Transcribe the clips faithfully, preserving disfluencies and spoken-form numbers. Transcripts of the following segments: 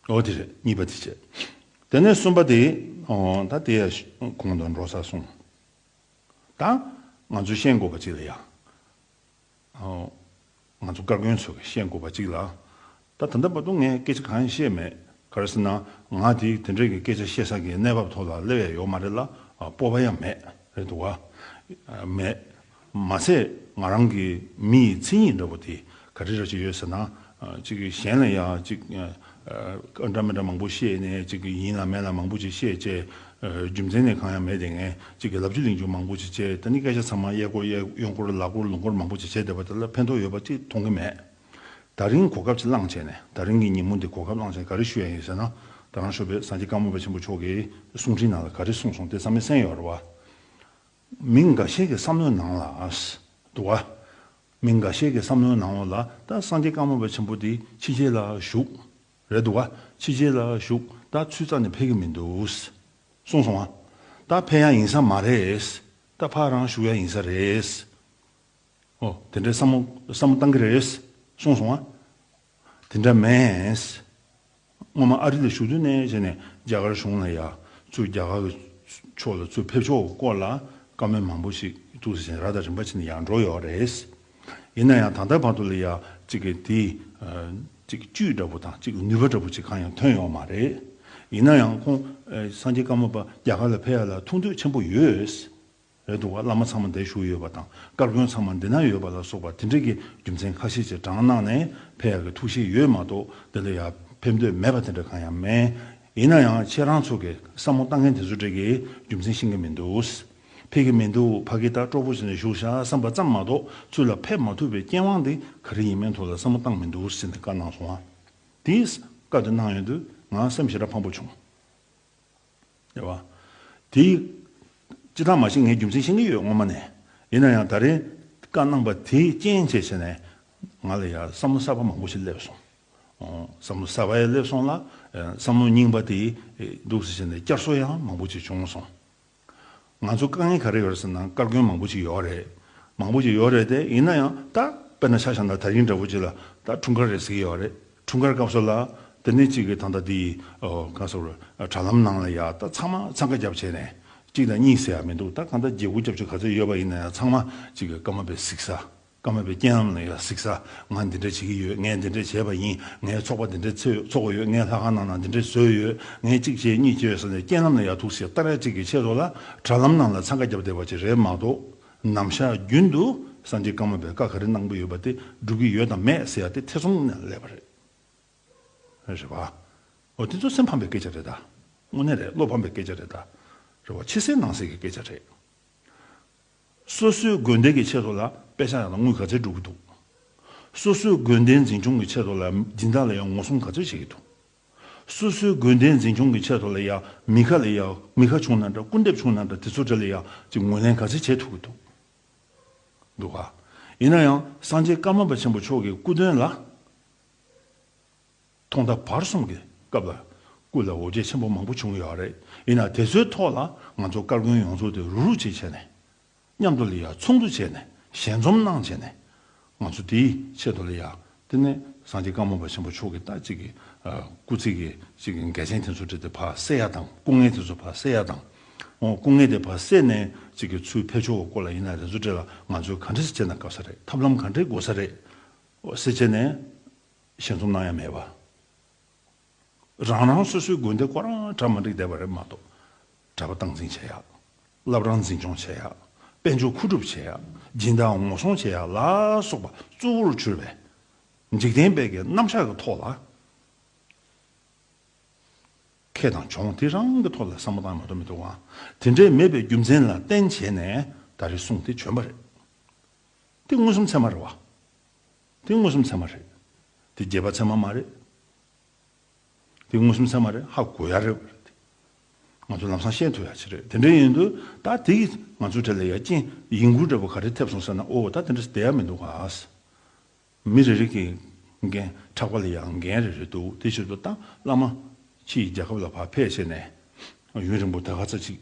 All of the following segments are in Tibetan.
འོ་དེ་རེད། གཉིས་པ་དེ་བྱས། དེ་ནས་གསུམ་པ་དེ། ཨོ་ད་དེ་ཡ་གོང་དུ་འགྲོ་ས་སོང་། ད་ང་ཚོས་ཤེས་དགོས་པ་གཅིག་ལ་ཡ། ཨོ། ང་ཚོ་བཀའ་བཀོན་ཚོས་ཤེས་དགོས་པ་གཅིག་ལ། ད་ད་ལྟ་བར་དུ་ངས་སྐད་ཆ་གང་ཡང་བཤད་མེད། ག་རེ་ཟེར་ན། ང་དེ་དེ་འདྲའི་གི་སྐད་ཆ་བཤད་ས་གི་གནས་བབ་ཐོག་ལ་སླེབས་ཡ་ཡོད་མ་རེད་ལ། ཨ། སྤོབས་པ་ཡང་མེད། རེད་འདུག་ག་མེད། མ་ཚད་ང་རང་གི་མི་ཡི་མཚན་ཉིད་འདྲ་པོ་དེ་ག་རེ་ར་ཅིག་ཡོད་ཟེར་ན། ཨ། ཅིག་གཞན་ལ་ཡ་ཅིག་ཨ། འདྲ་མི་འདྲ་མང་པོ་བཤད་ནས། ཅིག་ཡིན་ལ་མིན་ལ་མང་པོ་ཅིག་བཤད་བྱས། ཨ། རྒྱུ་མཚན་ནི་གང་ཡང་མེད་དེ། ངས་ཅིག་གི་ལབ་རྒྱུ་གླེང་རྒྱུ་མང་པོ་ཅིག་བྱས། དེ་ནི་སྐད་ཆ་ཚང་མ་གཡས་སྐོར་གཡས། གཡོན་སྐོར་ལག་སྐོར་ལུང་སྐོར་མང་པོ་ཅིག་བྱས་བསྡད་པ་དེ་ལ་ཕན་ཐོགས་ཡོད་པ་ཅིག་མཐོང་གི་མེད། ད་རིང་གོ་སྐབས་ཅིག་བླངས་བྱས་ནས། ད་རིང་གི་ཉིན་མོ་འདི་གོ་སྐབས་བླངས་བྱས་ག་རེ་ཞུ་ཡ་ཡིན་ཟེར་ན། ད་རང་ཞོགས་པའི་སངས་རྒྱས་བཀའ་མོལ་པ་ཆེན་པོ་མཆོག་གིས་གསུང་འཕྲིན་ནང་ལ་ག་རེ་གསུངས་སོང་དེ་ཚང་མས་གསན་ཡོད་རེད་བ། མི་འགའ་ཤས་ཀྱི་བསམ་བློའི་ནང་ལ། འདུག་ག་མི་འགའ་ཤས་ཀྱི་བསམ་བློའི་ནང་ལོགས་ལ། ད་སངས་རྒྱས་བཀའ་མོལ་པ་ཆེན་པོ་འདི་ཕྱི་རྒྱལ་ལ་བཞུགས། རེད་འདུག་ག་ཕྱི་རྒྱལ་ལ་བཞུགས། ད་ཚུར་རྩ་ནས་ཕེབས་ཀྱི་མི་འདུག་གསུངས་སོང་ང་། ད་ཕེབས་ཡ་ཡིན་ས་མ་རེད། ད་ཕར་རང་བཞུགས་ཡ་ཡིན་ས་རེད། ཨོ། དེ་འདྲའི་བསམ་བློ་བསམ་བློ་བཏང་གི་རེད་གསུངས་སོང་ང་། དེ་འདྲ་མེད། སྔོན་མ་ཨ་རི་ལ་བཞུགས་དུས་ནས་བྱས་ནས་རྒྱ་གར་གཞུང་ལ་ཡ། ཚུར་རྒྱ་གར་གྱི་ཕྱོགས་ལ་ཚུར་ཕེབས་ཕྱོགས་སྐོར་ལ་བཀའ་མོལ་མང་པོ་ཞིག་འདུག་ཟེར་བྱས་ནས་ར་དང་རིམ་པ་བྱས་ནས་ཡར་འགྲོ་ཡོད་རེད། ཡིན་ན་ཡང་ད་ལྟ་བར་དུ་ལ་ཡ་ཅིག་གི་དེ། ཨ། ཅིག་བཅུད་འདྲ་པོ་དང་ཅིག་ནུས་པ་འདྲ་པོ་ཅིག་གང་ཡང་ཐོན་ཡོད་མ་རེད། ཡིན་ན་ཡང་ཁོང་། ཨ། སངས་རྒྱས་བཀའ་མོལ་པ་རྒྱ་གར་ལ་ཕེབས་ཡ་ལ་ཐུགས་འདོད་ཆེན་པོ་ཡོད། རེད་འདུག་ག་བླ་མ་ཚང་མ་འདིར་བཞུགས་ཡོད་པ་དང་། བཀའ་བློན་ཚང་མ་འདི་ན་ཡོད་པ་ལ་སོགས་པ་དེ་འདྲའི་གི་རྒྱུ་མཚན་ཁ་ཤས་ཅིག་དྲངས་གནང་ནས་ཕེབས་ཡག་གི་ཐུགས་བཞེད་ཡོད་མ་གཏོགས། འདི་ལ་ཡ་ཕེབས་འདོད་མེད་པ་དེ་འདྲ་གང་ཡང་མེད། ཡིན་ན་ཡང་ཁྱེད་རང་ཚོ་གི་བསམ་བློ་བཏང་མཁན་དེ་ཚོ་འདྲ་གི་རྒྱུ་མཚན་ཤེས་ཀྱི་མི་འདུག་ཕེབས་ཀྱི་མི་འདུག་ཕ་གི་ད་སྤྲོ་པོ་བྱས་ནས་བཞུགས་ཤག་བསམ་པ་ཙམ་མ་གཏོགས། ཚུར་ལ་ཕེབས་མ་ཐུབ་པའི་རྐྱེན་དབང་དེ་ག་རེ་ཡིན་མིན་ཐོག་ལ་བསམ་བློ་བཏང་མི་འདུག་ཟེར་ནས་བཀའ་གནང་སོང་ང་། དེས་བཀའ་དེ་གནང་ཡོང་དུས་ང་སེམས་ཞེ་དྲག་ཕམ་པོ་བྱུང་། རེད་བ། དེ་སྤྱིར་བཏང་མ་གཞི་ངས་རྒྱུ་མཚན་ཤེས་ཀྱི་ཡོད་སྔོན་མ་ནས། ཡིན་ན་ཡང་ད་རེས་བཀའ་གནང་པ་དེའི་རྐྱེན་བྱས་བྱས་ནས་ང་ལ་ཡང་བསམ་བློ་གསར་པ་མང་པོ་ཞིག་སླེབས་སོང་། ཨོ། བསམ་བློ་གསར་པ་ཡང་སླེབས་སོང་ལ། ཨེ། བསམ་བློ་རྙིང་པ་དེ་འདུག་སེ་བྱས་ནས་བསྐྱར་གསོ་ཡང་མང་པོ་ཞིག་བྱུང་སོང་། ང་ཚོ་དཀའ་ངལ་ག་རེ་ཡོད་རེད་ཟེར་ན། བཀའ་བཀྱོན་མང་པོ་ཞིག་ཡོད་རེད། མང་པོ་ཞིག་ཡོད་རེད་དེ། ཡིན་ན་ཡང་ད་དཔེར་ན་ཆ་བཞག་ན་ད་རིང་འདྲ་པོ་ཅིག་ལ་ད་འཁྲུངས་སྐར་རེད་ཟེར་གྱི་ཡོད་རེད། འཁྲུངས་སྐར་སྐབས་སུ་ལ་དེ་ནས་གཅིག་གིས་ད་ལྟ་དེ། ཨོ། ག་ཟེར། དྲ་ལམ་ནང་ལ་ཡ་ད་ཚང་མ་འཚང་ཁ་བརྒྱབ་བྱས་ནས། གཅིག་དང་གཉིས་ཟེར་ཡ་མི་འདུག་ད་གང་ལྟར་བརྒྱད་དགུ་བརྒྱད་ཅུ་ག་ཚོད་ཡོད་པ་ཡིན་ན་ཡང་ཚང་མ་གཅིག་གི་ཀརྨ་པའི་གཟིགས་ས། ཀརྨ་པའི་རྐྱེན་ལམ་ལ་ཡ་གཟིགས་ས། ང་འདི་འདྲ་བྱེད་ཀྱི་ཡོད། ངས་འདི་འདྲ་བྱས་པ་ཡིན། ངས་ཚོགས་པ་འདི་འདྲ་ཚོགས་ཚོགས་ཀྱི་ཡོད། ངས་ལྷ་ཁང་ནང་ན་འདི་འདྲ་བཟོས་ཡོད། ངས་གཅིག་བྱས་གཉིས་བྱས་ཟེར་ནས་རྐྱེན་ལམ་ལ་ཡ་ཐུག་སེ་ལྟ་ར་གཅིག་གི་ཆེད་དུ་ལ། དྲ་ལམ་ནང་ལ་འཚང་ཁ་བརྒྱབ་བསྡད་པ་ཅིག་རེད་མ་གཏོགས། ནམ་ཞག་རྒྱུན་དུ་སངས་རྒྱས་ཀརྨ་པས་བཀའ་ག་རེ་གནང་གི་ཡོད་པ་དེ་སྒྲུབ་ཀྱི་ཡོད་དམ་མེད་ཟེར་ཡ་དེ་ཐེ་ཚོམ་ནས་སླེབས་པ་རེད། རེད་བ། འོ། དེ་ཚོ་སེམས་ཕམ་པའི་སྐད་ཆ་རེད་ད། དངོས་གནས་རེད། བློ་ཕམ་པའི་སྐད་ཆ་རེད་ད། རེད་བ། ཕྱི་གསལ་ནང་གསལ་གྱི་སྐད་ཆ་རེད། སོ་སོའི་དགོན་སྡེ་གི་ཆེད་དུ་ལ་དཔེ་ཆ་ཡང་ན་དངུལ་ག་ཚད་སྒྲུབ་ཀྱི་འདུག་སོ་སོའི་དགོན་སྡེ་འཛིན་སྐྱོང་གི་ཆེད་དུ་ལ་སྦྱིན་བདག་ལ་ཡང་ངོ་སྲུང་ག་ཚོད་བྱེད་ཀྱི་འདུག་སོ་སོའི་དགོན་སྡེ་འཛིན་སྐྱོང་གི་ཆེད་དུ་ལ་ཡ་མི་ཁ་ལ་ཡ་མི་ཁ་བྱུང་ན་འདྲ། སྐུར་འདེབས་བྱུང་ན་འདྲ། དེ་ཚོ་འདྲ་ལ་ཡ་ཅིག་ངོས་ལེན་ག་ཚད་བྱེད་ཐུབ་ཀྱི་འདུག་འདུག་ག་ཡིན་ན་ཡང་སངས་རྒྱས་ཀརྨ་པ་ཆེན་པོ་མཆོག་གི་སྐུ་དོན་ལ་ཐོག་མཐའ་བར་གསུམ་གྱི་སྐབས་ལ་སྐུ་ལ་འོ་བརྒྱལ་ཆེན་པོ་མང་པོ་བྱུང་ཡོད་རེད། ཡིན་ན་དེ་ཚོའི་ཐོག་ལ་ང་ཚོ་བཀའ་བློན་ཡོངས་རྫོགས་དེ་རུག་རུག་བྱས་བྱས་ནས། མཉམ་དུ་ལ་ཡ་ཚོགས་འདུ་བྱས་ནས། ཞལ་འཛོམས་གནང་བྱས་ནས། ང་ཚོ་དེའི་ཆེད་དུ་ལ་ཡ། དེ་ནས་སངས་རྒྱས་ཀརྨ་པ་ཆེན་པོ་མཆོག་གི་ད་ཅིག་གི། ཨ། སྐུ་ཚེ་གི་ཅིག་གི་འགལ་རྐྱེན་དེ་ཚོ་འདྲ་དེ་ཕར་སེལ་ཡ་དང་། སྐུ་ངལ་དེ་ཚོ་ཕར་སེལ་ཡ་དང་། འོ། སྐུ་ངལ་དེ་ཕར་སེལ་ནས་ཅིག་གི་ཚུར་ཕེབས་ཕྱོགས་སྐོར་ལ་ཡིན་ན་རེད། ཚུར་འདྲ་ལ་ང་ཚོས་ག་འདྲ་ཞིག་བྱས་ན་དགའ་ས་རེད། ཐབས་ལམ་ག་འདྲ་དགོས་ས་རེད། འོ། ཟེར་བྱས་ནས། ཞལ་འཛོམས་གནང་ཡ་མེད་པ། རང་རང་སོ་སོའི་དགོན་སྡེ་ཁོ་རང་གྲ་མ་འགྲིག་བསྡད་པ་རེད་མ་གཏོགས། གྲྭ་པ་སྟངས་འཛིན་བྱེད་ཡག་བླ་བྲང་འཛིན་སྐྱོང་བྱེད་ཡག་དཔལ་འབྱོར་མཁོ་སྒྲུབ་བྱེད་ཡག་སྦྱིན་བདག་ངོ་སྲུང་བྱེད་ཡག་ལ་སོགས་པ་གཙོ་བོར་གྱུར་པའི་འཇིག་རྟེན་པའི་གི་རྣམ་གཞག་གི་ཐོག་ལ། ཁེ་དང་གྱོང་དེ་རང་གི་ཐོག་ལ་བསམ་བློ་བཏང་མ་གཏོགས་མི་འདུག་ག་དེ་འདྲའི་མེད་པའི་རྒྱུ་མཚན་ལ་བརྟེན་བྱས་ནས་ད་རེས་གསུང་དེ་བྱོན་པ་རེད། དེ་མངོན་སུམ་ཚད་མ་རེད་བ། དེ་མངོན་སུམ་ཚད་མ་རེད། དེ་རྗེས་དཔག་ཚད་མ་མ་རེད། དེ་མངོན་སུམ་ཚད་མ་རེད། ཧ་གོ་ཡ་རེད་བ། ང་ཚོ་ལམ་སང་ཤེས་ཐུབ་ཡ་ཅིག་རེད། དེ་འདྲ་ཡིན་དུས་ད་དེ་གིས་ང་ཚོའི་གྲས་ལ་ཡ་རྐྱེན་ཡིད་འགུལ་འདྲ་པོ་ག་རེ་ཐེབས་སོང་ཟེར་ན། ཨོ། ད་དེ་འདྲ་བསྡད་ཡ་མི་འདུག་ག་མི་རེ་རེ་གི་འགན། ཕྲག་པ་ལ་ཡང་འགན་རེ་རེ་འདུག་དེ་ཕྱིར་དུ་ད་བླ་མ་ཕྱིའི་རྒྱལ་ཁབ་ལ་ཕར་ཕེབས་བྱས་ནས་ཡུན་རིང་པོ་ད་ག་ཚོད་ཅིག་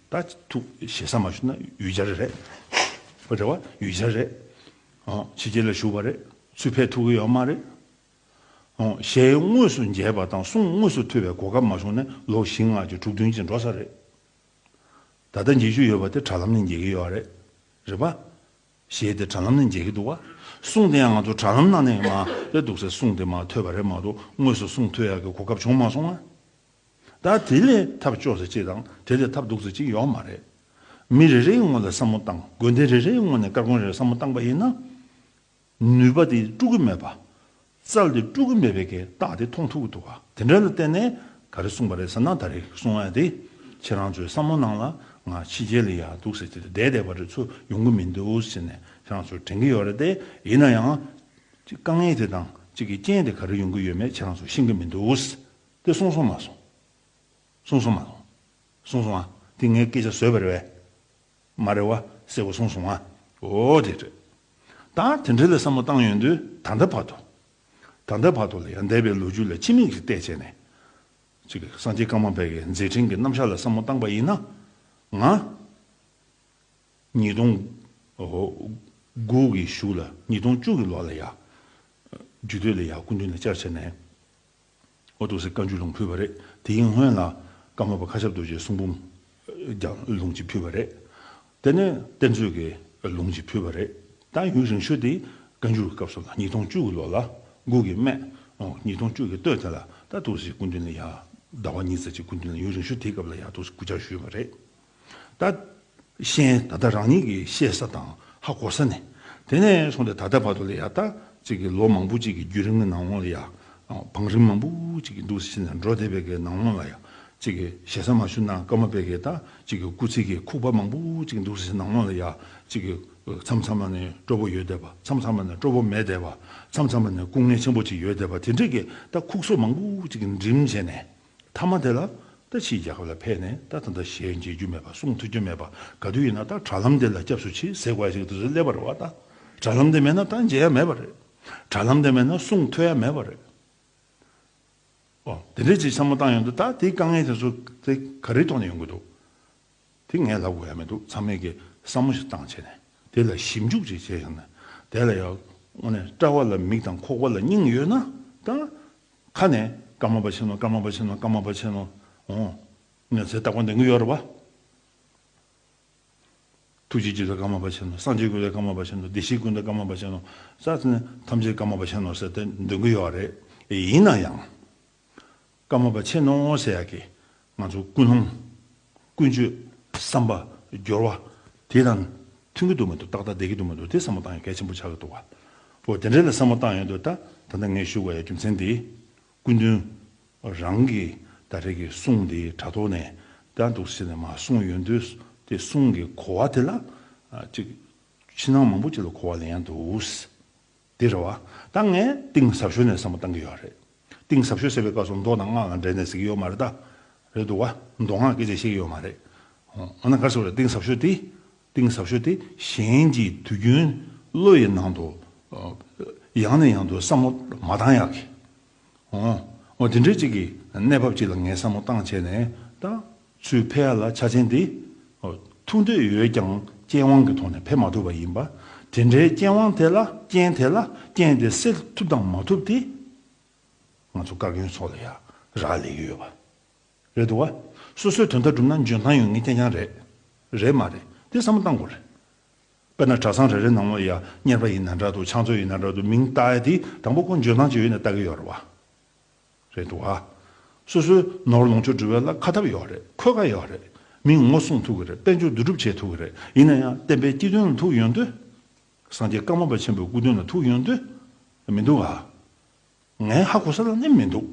ད་ཐུག་ཞེ་ས་མ་ཞུ་ན་ཡུལ་གྱར་རེད། རེད་བ། ཡུལ་གྱར་རེད། ཨ། ཕྱི་རྒྱལ་ལ་བཞུགས་པ་རེད། ཚུར་ཕེབས་ཐུབ་ཀྱི་ཡོད་མ་རེད། ཨོ། ཞལ་དངོས་སུ་མཇལ་བ་དང་གསུང་དངོས་སུ་ཐོས་པའི་གོ་སྐབས་མ་བྱུང་ན་ལོ་བཞི་ལྔ་ཅིག་དྲུག་བདུན་ཅིག་འགྲོ་ས་རེད། ད་ལྟ་མཇལ་རྒྱུ་ཡོད་པ་དེ་དྲ་ལམ་ནས་མཇལ་གྱི་ཡོད་རེད། རེད་པ། ཞལ་དེ་དྲ་ལམ་ནས་མཇལ་གྱི་འདུག་བ། གསུང་དེ་ཡང་ང་ཚོ་དྲ་ལམ་ནང་ནས་མ་དེ་འདུག་སེ་གསུང་དེ་མ་ཐོས་པ་རེད་མ་གཏོགས་དངོས་སུ་གསུང་ཐོས་ཡག་གི་གོ་སྐབས་བྱུང་མ་སོང་ང་། ད་དེ་ལས་ཐབས་སྐྱོ་ས་ཅིག་དང་དེ་ལས་ཐབས་སྡུག་ས་ཅིག་ཡོད་མ་རེད། མི་རེ་རེའི་ངོས་ལ་བསམ་བློ་བཏང་། དགོན་སྡེ་རེ་རེའི་ངོས་ནས་སྐར་ཁུང་རེར་བསམ་བློ་བཏང་པ་ཡིན་ན། ནུས་པ་དེ་དཀྲུག་གི་མེད་པ། རྩལ་དེ་དཀྲུག་གི་མེད་པའི་གི་རྟགས་དེ་མཐོང་ཐུབ་ཀྱི་འདུག་ག། དེ་འདྲ་ལ་བརྟེན་ནས་ག་རེ་གསུངས་པ་རེད་ཟེར་ན། ད་རེས་གསུང་ཡ་དེ་ཁྱེད་རང་ཚོའི་བསམ་བློ་ནང་ལ་ང་ཕྱི་རྒྱལ་ལ་ཡ་འདུག་ཟེར་དེ་བསྡད་བསྡད་པ་རེད། ཚུར་ཡོང་གི་མི་འདུག་ཟེར་ནས་ཁྱེད་རང་ཚོར་དྲན་གྱི་ཡོད་རེད་དེ། ཡིན་ན་ཡང་ཅིག་དཀའ་ངལ་དེ་དང་ཅིག་གི་རྐྱེན་དེ་ག་རེ་ཡོང་གི་ཡོད་མེད་ཁྱེད་རང་ཚོ་ཤེས་ཀྱི་མི་འདུག་ཟེར། དེ་གསུངས་སོང་མ་སོང་། གསུངས་སོང་མ་སོང་། གསུངས་སོང་ཨ། དེ་ངས་སྐད་ཆ་བཟོས་པ་རེད་པས། མ་རེད་བ། གསལ་པོ་གསུངས་སོང་ཨ། འོ་དེ་རེད། ད་དེ་འདྲ་ལ་བསམ་བློ་བཏང་ཡོང་དུས་ད་ལྟ་བར་དུ། ད་ལྟ་བར་དུ་ལ་ཡང་འདས་པའི་ལོ་རྒྱུས་ལ་ཕྱི་མིག་ཅིག་བལྟས་བྱས་ནས། ཅིག་སངས་རྒྱས་ཀརྨ་པའི་གི་མཛད་འཕྲིན་གྱི་རྣམ་གཞག་ལ་བསམ་བློ་བཏང་པ་ཡིན་ན། ང་། ཉིས་སྟོང་དགུ་གི་གཞུག་ལ་ཉིས་སྟོང་བཅུ་གི་ལོ་ལ་ཡ། རྒྱུད་སྟོད་ལ་ཡ་སྐུ་མདུན་ལ་བཅར་བྱས་ནས། འོ་འདུག་སེ་བཀའ་འགྱུར་ལུང་ཕུལ་བ་རེད། དེའི་སྔོན་ལ་ཀརྨ་པ་མཁའ་ཁྱབ་རྡོ་རྗེའི་གསུང་འབུམ་རྒྱང་ལུང་ཅིག་ཕུལ་བ་རེད། དེ་ནས་གཏེར་མཛོད་ཀྱི་ལུང་ཅིག་ཕུལ་བ་རེད། ད་ཡུན་རིང་ཤོས་དེ་བཀའ་འགྱུར་གྱི་སྐབས་སུ་ལ་ཉིས་སྟོང་བཅུ་གི་ལོ་ལ་དགུ་གི་སྨད། ཨོ། ཉིས་སྟོང་བཅུ་གི་སྟོད་དེ་ལ་ད་འདུག་སེ་སྐུ་མདུན་ལ་ཡ། ཟླ་བ་གཉིས་ཙམ་ཅིག་སྐུ་མདུན་ལ་ཡུན་རིང་ཤོས་དེའི་སྐབས་ལ་ཡ་འདུག་སེ་སྐུ་བཅར་ཞུས་པ་རེད། ད་ཤེས་ད་ལྟ་རང་ཉིད་ཀྱིས་ཤེས་ས་དང་ཧ་གོ་ས་ནས། དེ་ནས་བཟུང་སྟེ་ད་ལྟ་བར་དུ་ལ་ཡ། ད་ཅིག་གི་ལོ་མང་པོ་ཅིག་གི་བརྒྱུད་རིམ་གྱི་ནང་ལོགས་ལ་ཡ། བང་རིམ་མང་པོ་ཅིག་གི་འདུག་སེ་ནས་འགྲོ་བསྡད་པའི་གི་ནང་ལོགས་ལ་ཡ། ཅིག་གི་ཞེ་ས་མ་ཞུ་ན་ཀརྨ་པའི་གི་ད་ཅིག་གི་སྐུ་ཚེ་གི་ཁུག་པ་མང་པོ་ཅིག་འདུག་སེ་ནང་ལོགས་ལ་ཡ། ཅིག་གི་མཚམས་མཚམས་ལ་ནས་སྤྲོ་པོ་ཡོད་བསྡད་པ། མཚམས་མཚམས་ལ་ནས་སྤྲོ་པོ་མེད་བསྡད་པ། མཚམས་མཚམས་ལ་ནས་སྐུ་ངལ་ཆེན་པོ་ཅིག་ཡོད་བསྡད་པ། དེ་འདྲས་ཀྱི་ད་ཁུག་སོ་མང་པོ་ཅིག་གི་འགྲིམ་བྱས་ནས། མཐའ་མ་དེ་ལ་ད་ཕྱིའི་རྒྱལ་ཁབ་ལ་ཕེབས་ནས་ད་ད་ལྟ་ཞལ་མཇལ་རྒྱུ་མེད་པ། གསུང་ཐོས་རྒྱུ་མེད་པ། ག་དུས་ཡིན་ན་ད་དྲ་ལམ་དེ་ལ་སྐྱབས་སུ་མཆི་ཟེར་དགོས་ཞིག་དུས་སུ་སླེབས་པ་རེད་བ། ད་དྲ་ལམ་དེ་མེད་ན་ད་མཇལ་ཡ་མེད་པ་རེད། དྲ་ལམ་དེ་མེད་ན་གསུང་ཐོས་ཡ་མེད་པ་རེད། ཨོ། དེ་འདྲས་ཅིག་བསམ་བློ་བཏང་ཡོང་དུས་ད་དེའི་དཀའ་ངལ་དེ་ཚོ་དེ་ག་རེའི་ཐོག་ནས་ཡོང་གི་འདུག། དེ་ངས་ལབ་དགོས་ཡ་མི་འདུག། ཚང་མས་ཀྱི་བསམ་བློ་ཞིག་བཏང་བྱས་ནས་དེ་ལ་ཞིབ་འཇུག་ཅིག་བྱས་ཡོང་ན། དེ་ལ་ཡང་དངོས་གནས་དཔྲལ་བ་ལ་མིག་དང་ཁོག་པ་ལ་སྙིང་ཡོད་ན་ད། ཁ་ནས་ཀརྨ་པ་ཆེན་མོ། ཀརྨ་པ་ཆེན་མོ། ཀརྨ་པ་ཆེན་མོ། འོ། ངས་ཚེ་རྟག་པར་འདོན་གྱི་ཡོད་རེད་བ། ཐུགས་རྗེ་ཆེ་ཟེར་ཀརྨ་པ་ཆེན་མོ། སངས་རྒྱས་ཀུན་འདུས་ཀརྨ་པ་ཆེན་མོ། བདེ་གཤེགས་ཀུན་འདུས་ཀརྨ་པ་ཆེན་མོ། ས་ནས་ཐམས་ཅད་ཀརྨ་པ་ཆེན་མོ་ཟེར་ཏེ་འདོན་གྱི་ཡོད་རེད། ཡིན་ན་ཡང་། ཀརྨ་པ་ཆེན་མོ་ཟེར་ཡག་གི་ང་ཚོ་ཀུན་སློང་། ཀུན་སྤྱོད། བསམ་པ། སྦྱོར་བ། དེ་དང་མཐུན་གྱི་འདུག་མི་འདུག། ཏག་ཏག་བསྡད་ཀྱི་འདུག་མི་འདུག། དེ་བསམ་བློ་བཏང་ཡ་གལ་ཆེན་པོ་ཆགས་ཀྱི་འདུག་བ། འོ། དེ་འདྲ་ལ་བསམ་བློ་བཏང་ཡོང་དུས་ད་ད་ལྟ་ངས་ཞུ་དགོས་ཡ་རྒྱུ་མཚན་དེ། སྐུ་མདུན་རང་གི་ད་རེས་ཀྱི་གསུང་དེ་དྲ་ཐོག་ནས་ད་འདུག་སེ་ནས་མར་གསུངས་ཡོང་དུས། དེ་གསུང་གི་གོ་བ་དེ་ལ་ཅིག་ཕྱི་ནང་མང་པོ་ཅིག་ལ་གོ་བ་ལེན་ཡ་འདུག། དེ་རེད་བ། ད་ངས་གཏིང་ཟབ་ཤོས་ནས་བསམ་བློ་བཏང་གི་ཡོད་རེད། གཏིང་ཟབ་ཤོས་ཟེར་བའི་སྐབས་སུ་མདོ་དང་སྔགས་ལ་འབྲེལ་ནས་ཟེར་གྱི་ཡོད་མ་རེད་ད། རེད་འདུག་བ། མདོ་སྔགས་སྐད་ཆ་བཤད་ཀྱི་ཡོད་མ་རེད། འོ་ན་ག་རེ་ཟེར་བ་རེད། གཏིང་ཟབ་ཤོས་དེ། གཏིང་ཟབ་ཤོས་དེ་གཞན་གྱི་དུས་རྒྱུན་བློ་ཡི་ནང་དུ་ཡང་ནས་ཡང་དུ་བསམ་བློ་མ་བཏང་ཡག་གི། འོ། འོ་དེ་འདྲའི་ཅིག་གི་གནས་བབ་ཅིག་ལ་ངས་བསམ་བློ་བཏང་བྱས་ནས་ད། ཚུར་ཕེབས་ཡ་ལ་ཆ་རྐྱེན་དེ། ཐུགས་འདོད་ཡོད་ཀྱང་རྐྱེན་དབང་གི་ཐོག་ནས་ཕེབས་མ་ཐུབ་པ་ཡིན་པ། དེ་འདྲའི་རྐྱེན་དབང་དེ་ལ་རྐྱེན་དེ་ལ་རྐྱེན་དེ་སེལ་ཐུབ་དང་མ་ཐུབ་དེ། ང་ཚོ་བཀའ་བརྒྱུད་ཚོ་ལ་ཡ་རག་ལས་ཀྱི་ཡོད་པ། རེད་འདུག་བ། སོ་སོའི་དོན་དག་སྒྲུབ་ན་འཇོན་ཐང་ཡོད་ངེས་རྐྱང་རྐྱང་རེད། རེད་མ་རེད། དེ་བསམ་བློ་བཏང་དགོས་རེད། དཔེར་ན་གྲྭ་ཚང་རེ་རེ་ནང་ལ་ཡ་གཉེར་པ་ཡིན་ན་འདྲ་འདུག། ཕྱག་མཛོད་ཡིན་ན་འདྲ་འདུག། མིང་བཏགས་ཡ་དེ་དང་པོ་ཁོ་འཇོན་ཐང་ཅིག་ཡོད་ན་བཏགས་ཀྱི་ཡོད་རེད་བ། རེད་འདུག་ཨ། སོ་སོའི་ནོར་ལོངས་སྤྱོད་སྒྲུབ་པ་ལ་ཁ་འཐབ་ཡོད་རེད། འཁོས་ཀ་ཡོད་རེད། མིང་ངོ་སྲུང་ཐུབ་ཀྱི་རེད། དཔལ་འབྱོར་བསྡུ་སྒྲུབ་བྱེད་ཐུབ་ཀྱི་རེད། ཡིན་ན་ཡང་བསྟན་པའི་སྤྱི་དོན་ལ་ཐུག་ཡོང་དུས། སངས་རྒྱས་ཀརྨ་པ་ཆེན་པོའི་སྐུ་མདུན་ལ་ཐུག་ཡོང་དུས། མི་འདུག་ཨ། ངས་ཧ་གོ་ས་ལ་ནི་མི་འདུག།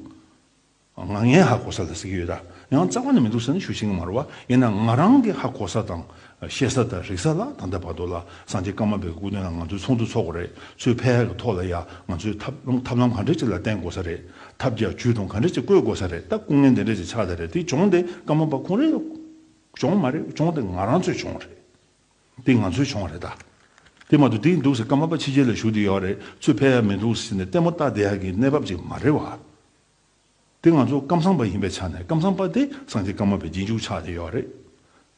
ང་ངས་ཧ་གོ་ས་ལ་ཟེར་གྱི་ཡོད་ད། ཡང་རྩ་བ་ནས་མི་འདུག་ཟེར་ནས་ཞུ་ཤེས་ཀྱི་མ་རེད་བ། ཡིན་ན་ང་རང་གི་ཧ་གོ་ས་དང་ཤེས་ས་དང་རིག་ས་ལ་ད་ལྟ་བར་དུ་ལ་སངས་རྒྱས་ཀརྨ་པའི་སྐུ་མདུན་ལ་ང་ཚོས་ཚོགས་འདུ་ཚོགས་དགོས་རེད། ཚུར་ཕེབས་ཡག་གི་ཐོག་ལ་ཡ་ང་ཚོས་ཐབས་ལམ་ཐབས་ལམ་ག་འདྲས་ཅིག་ལ་བརྟེན་དགོས་ས་རེད། ཐབས་བརྒྱ་ཇུས་གཏོང་ག་འདྲས་ཅིག་བཀོད་དགོས་ས་རེད། ད་སྐུ་ངལ་འདི་འདྲས་ཅིག་ཆགས་བསྡད་རེད། དེ་གྱོང་དེ་ཀརྨ་པ་ཁོང་རང་གྱོང་མ་རེད། གྱོང་དེ་ང་རང་ཚོའི་གྱོང་རེད། དེ་ང་ཚོའི་གྱོང་རེད་ད། དེ་མ་གཏོགས་དེ་འདུག་ཟེར་ཀརྨ་པ་ཕྱི་རྒྱལ་ལ་བཞུགས་བསྡད་ཡོད་རེད། ཚུར་ཕེབས་ཡ་མི་འདུག་ཟེར་ནས་ལྟད་མོ་ལྟ་བསྡད་ཡ་གི་གནས་བབ་ཅིག་མ་རེད་བ། དེ་ང་ཚོ་ཀམ་ཚང་པ་ཡིན་པའི་ཆ་ནས་ཀམ་ཚང་པ་དེ་སངས་རྒྱས་ཀརྨ་པའི་རྗེས་འཇུག་ཆགས་བསྡད་ཡོད་རེད།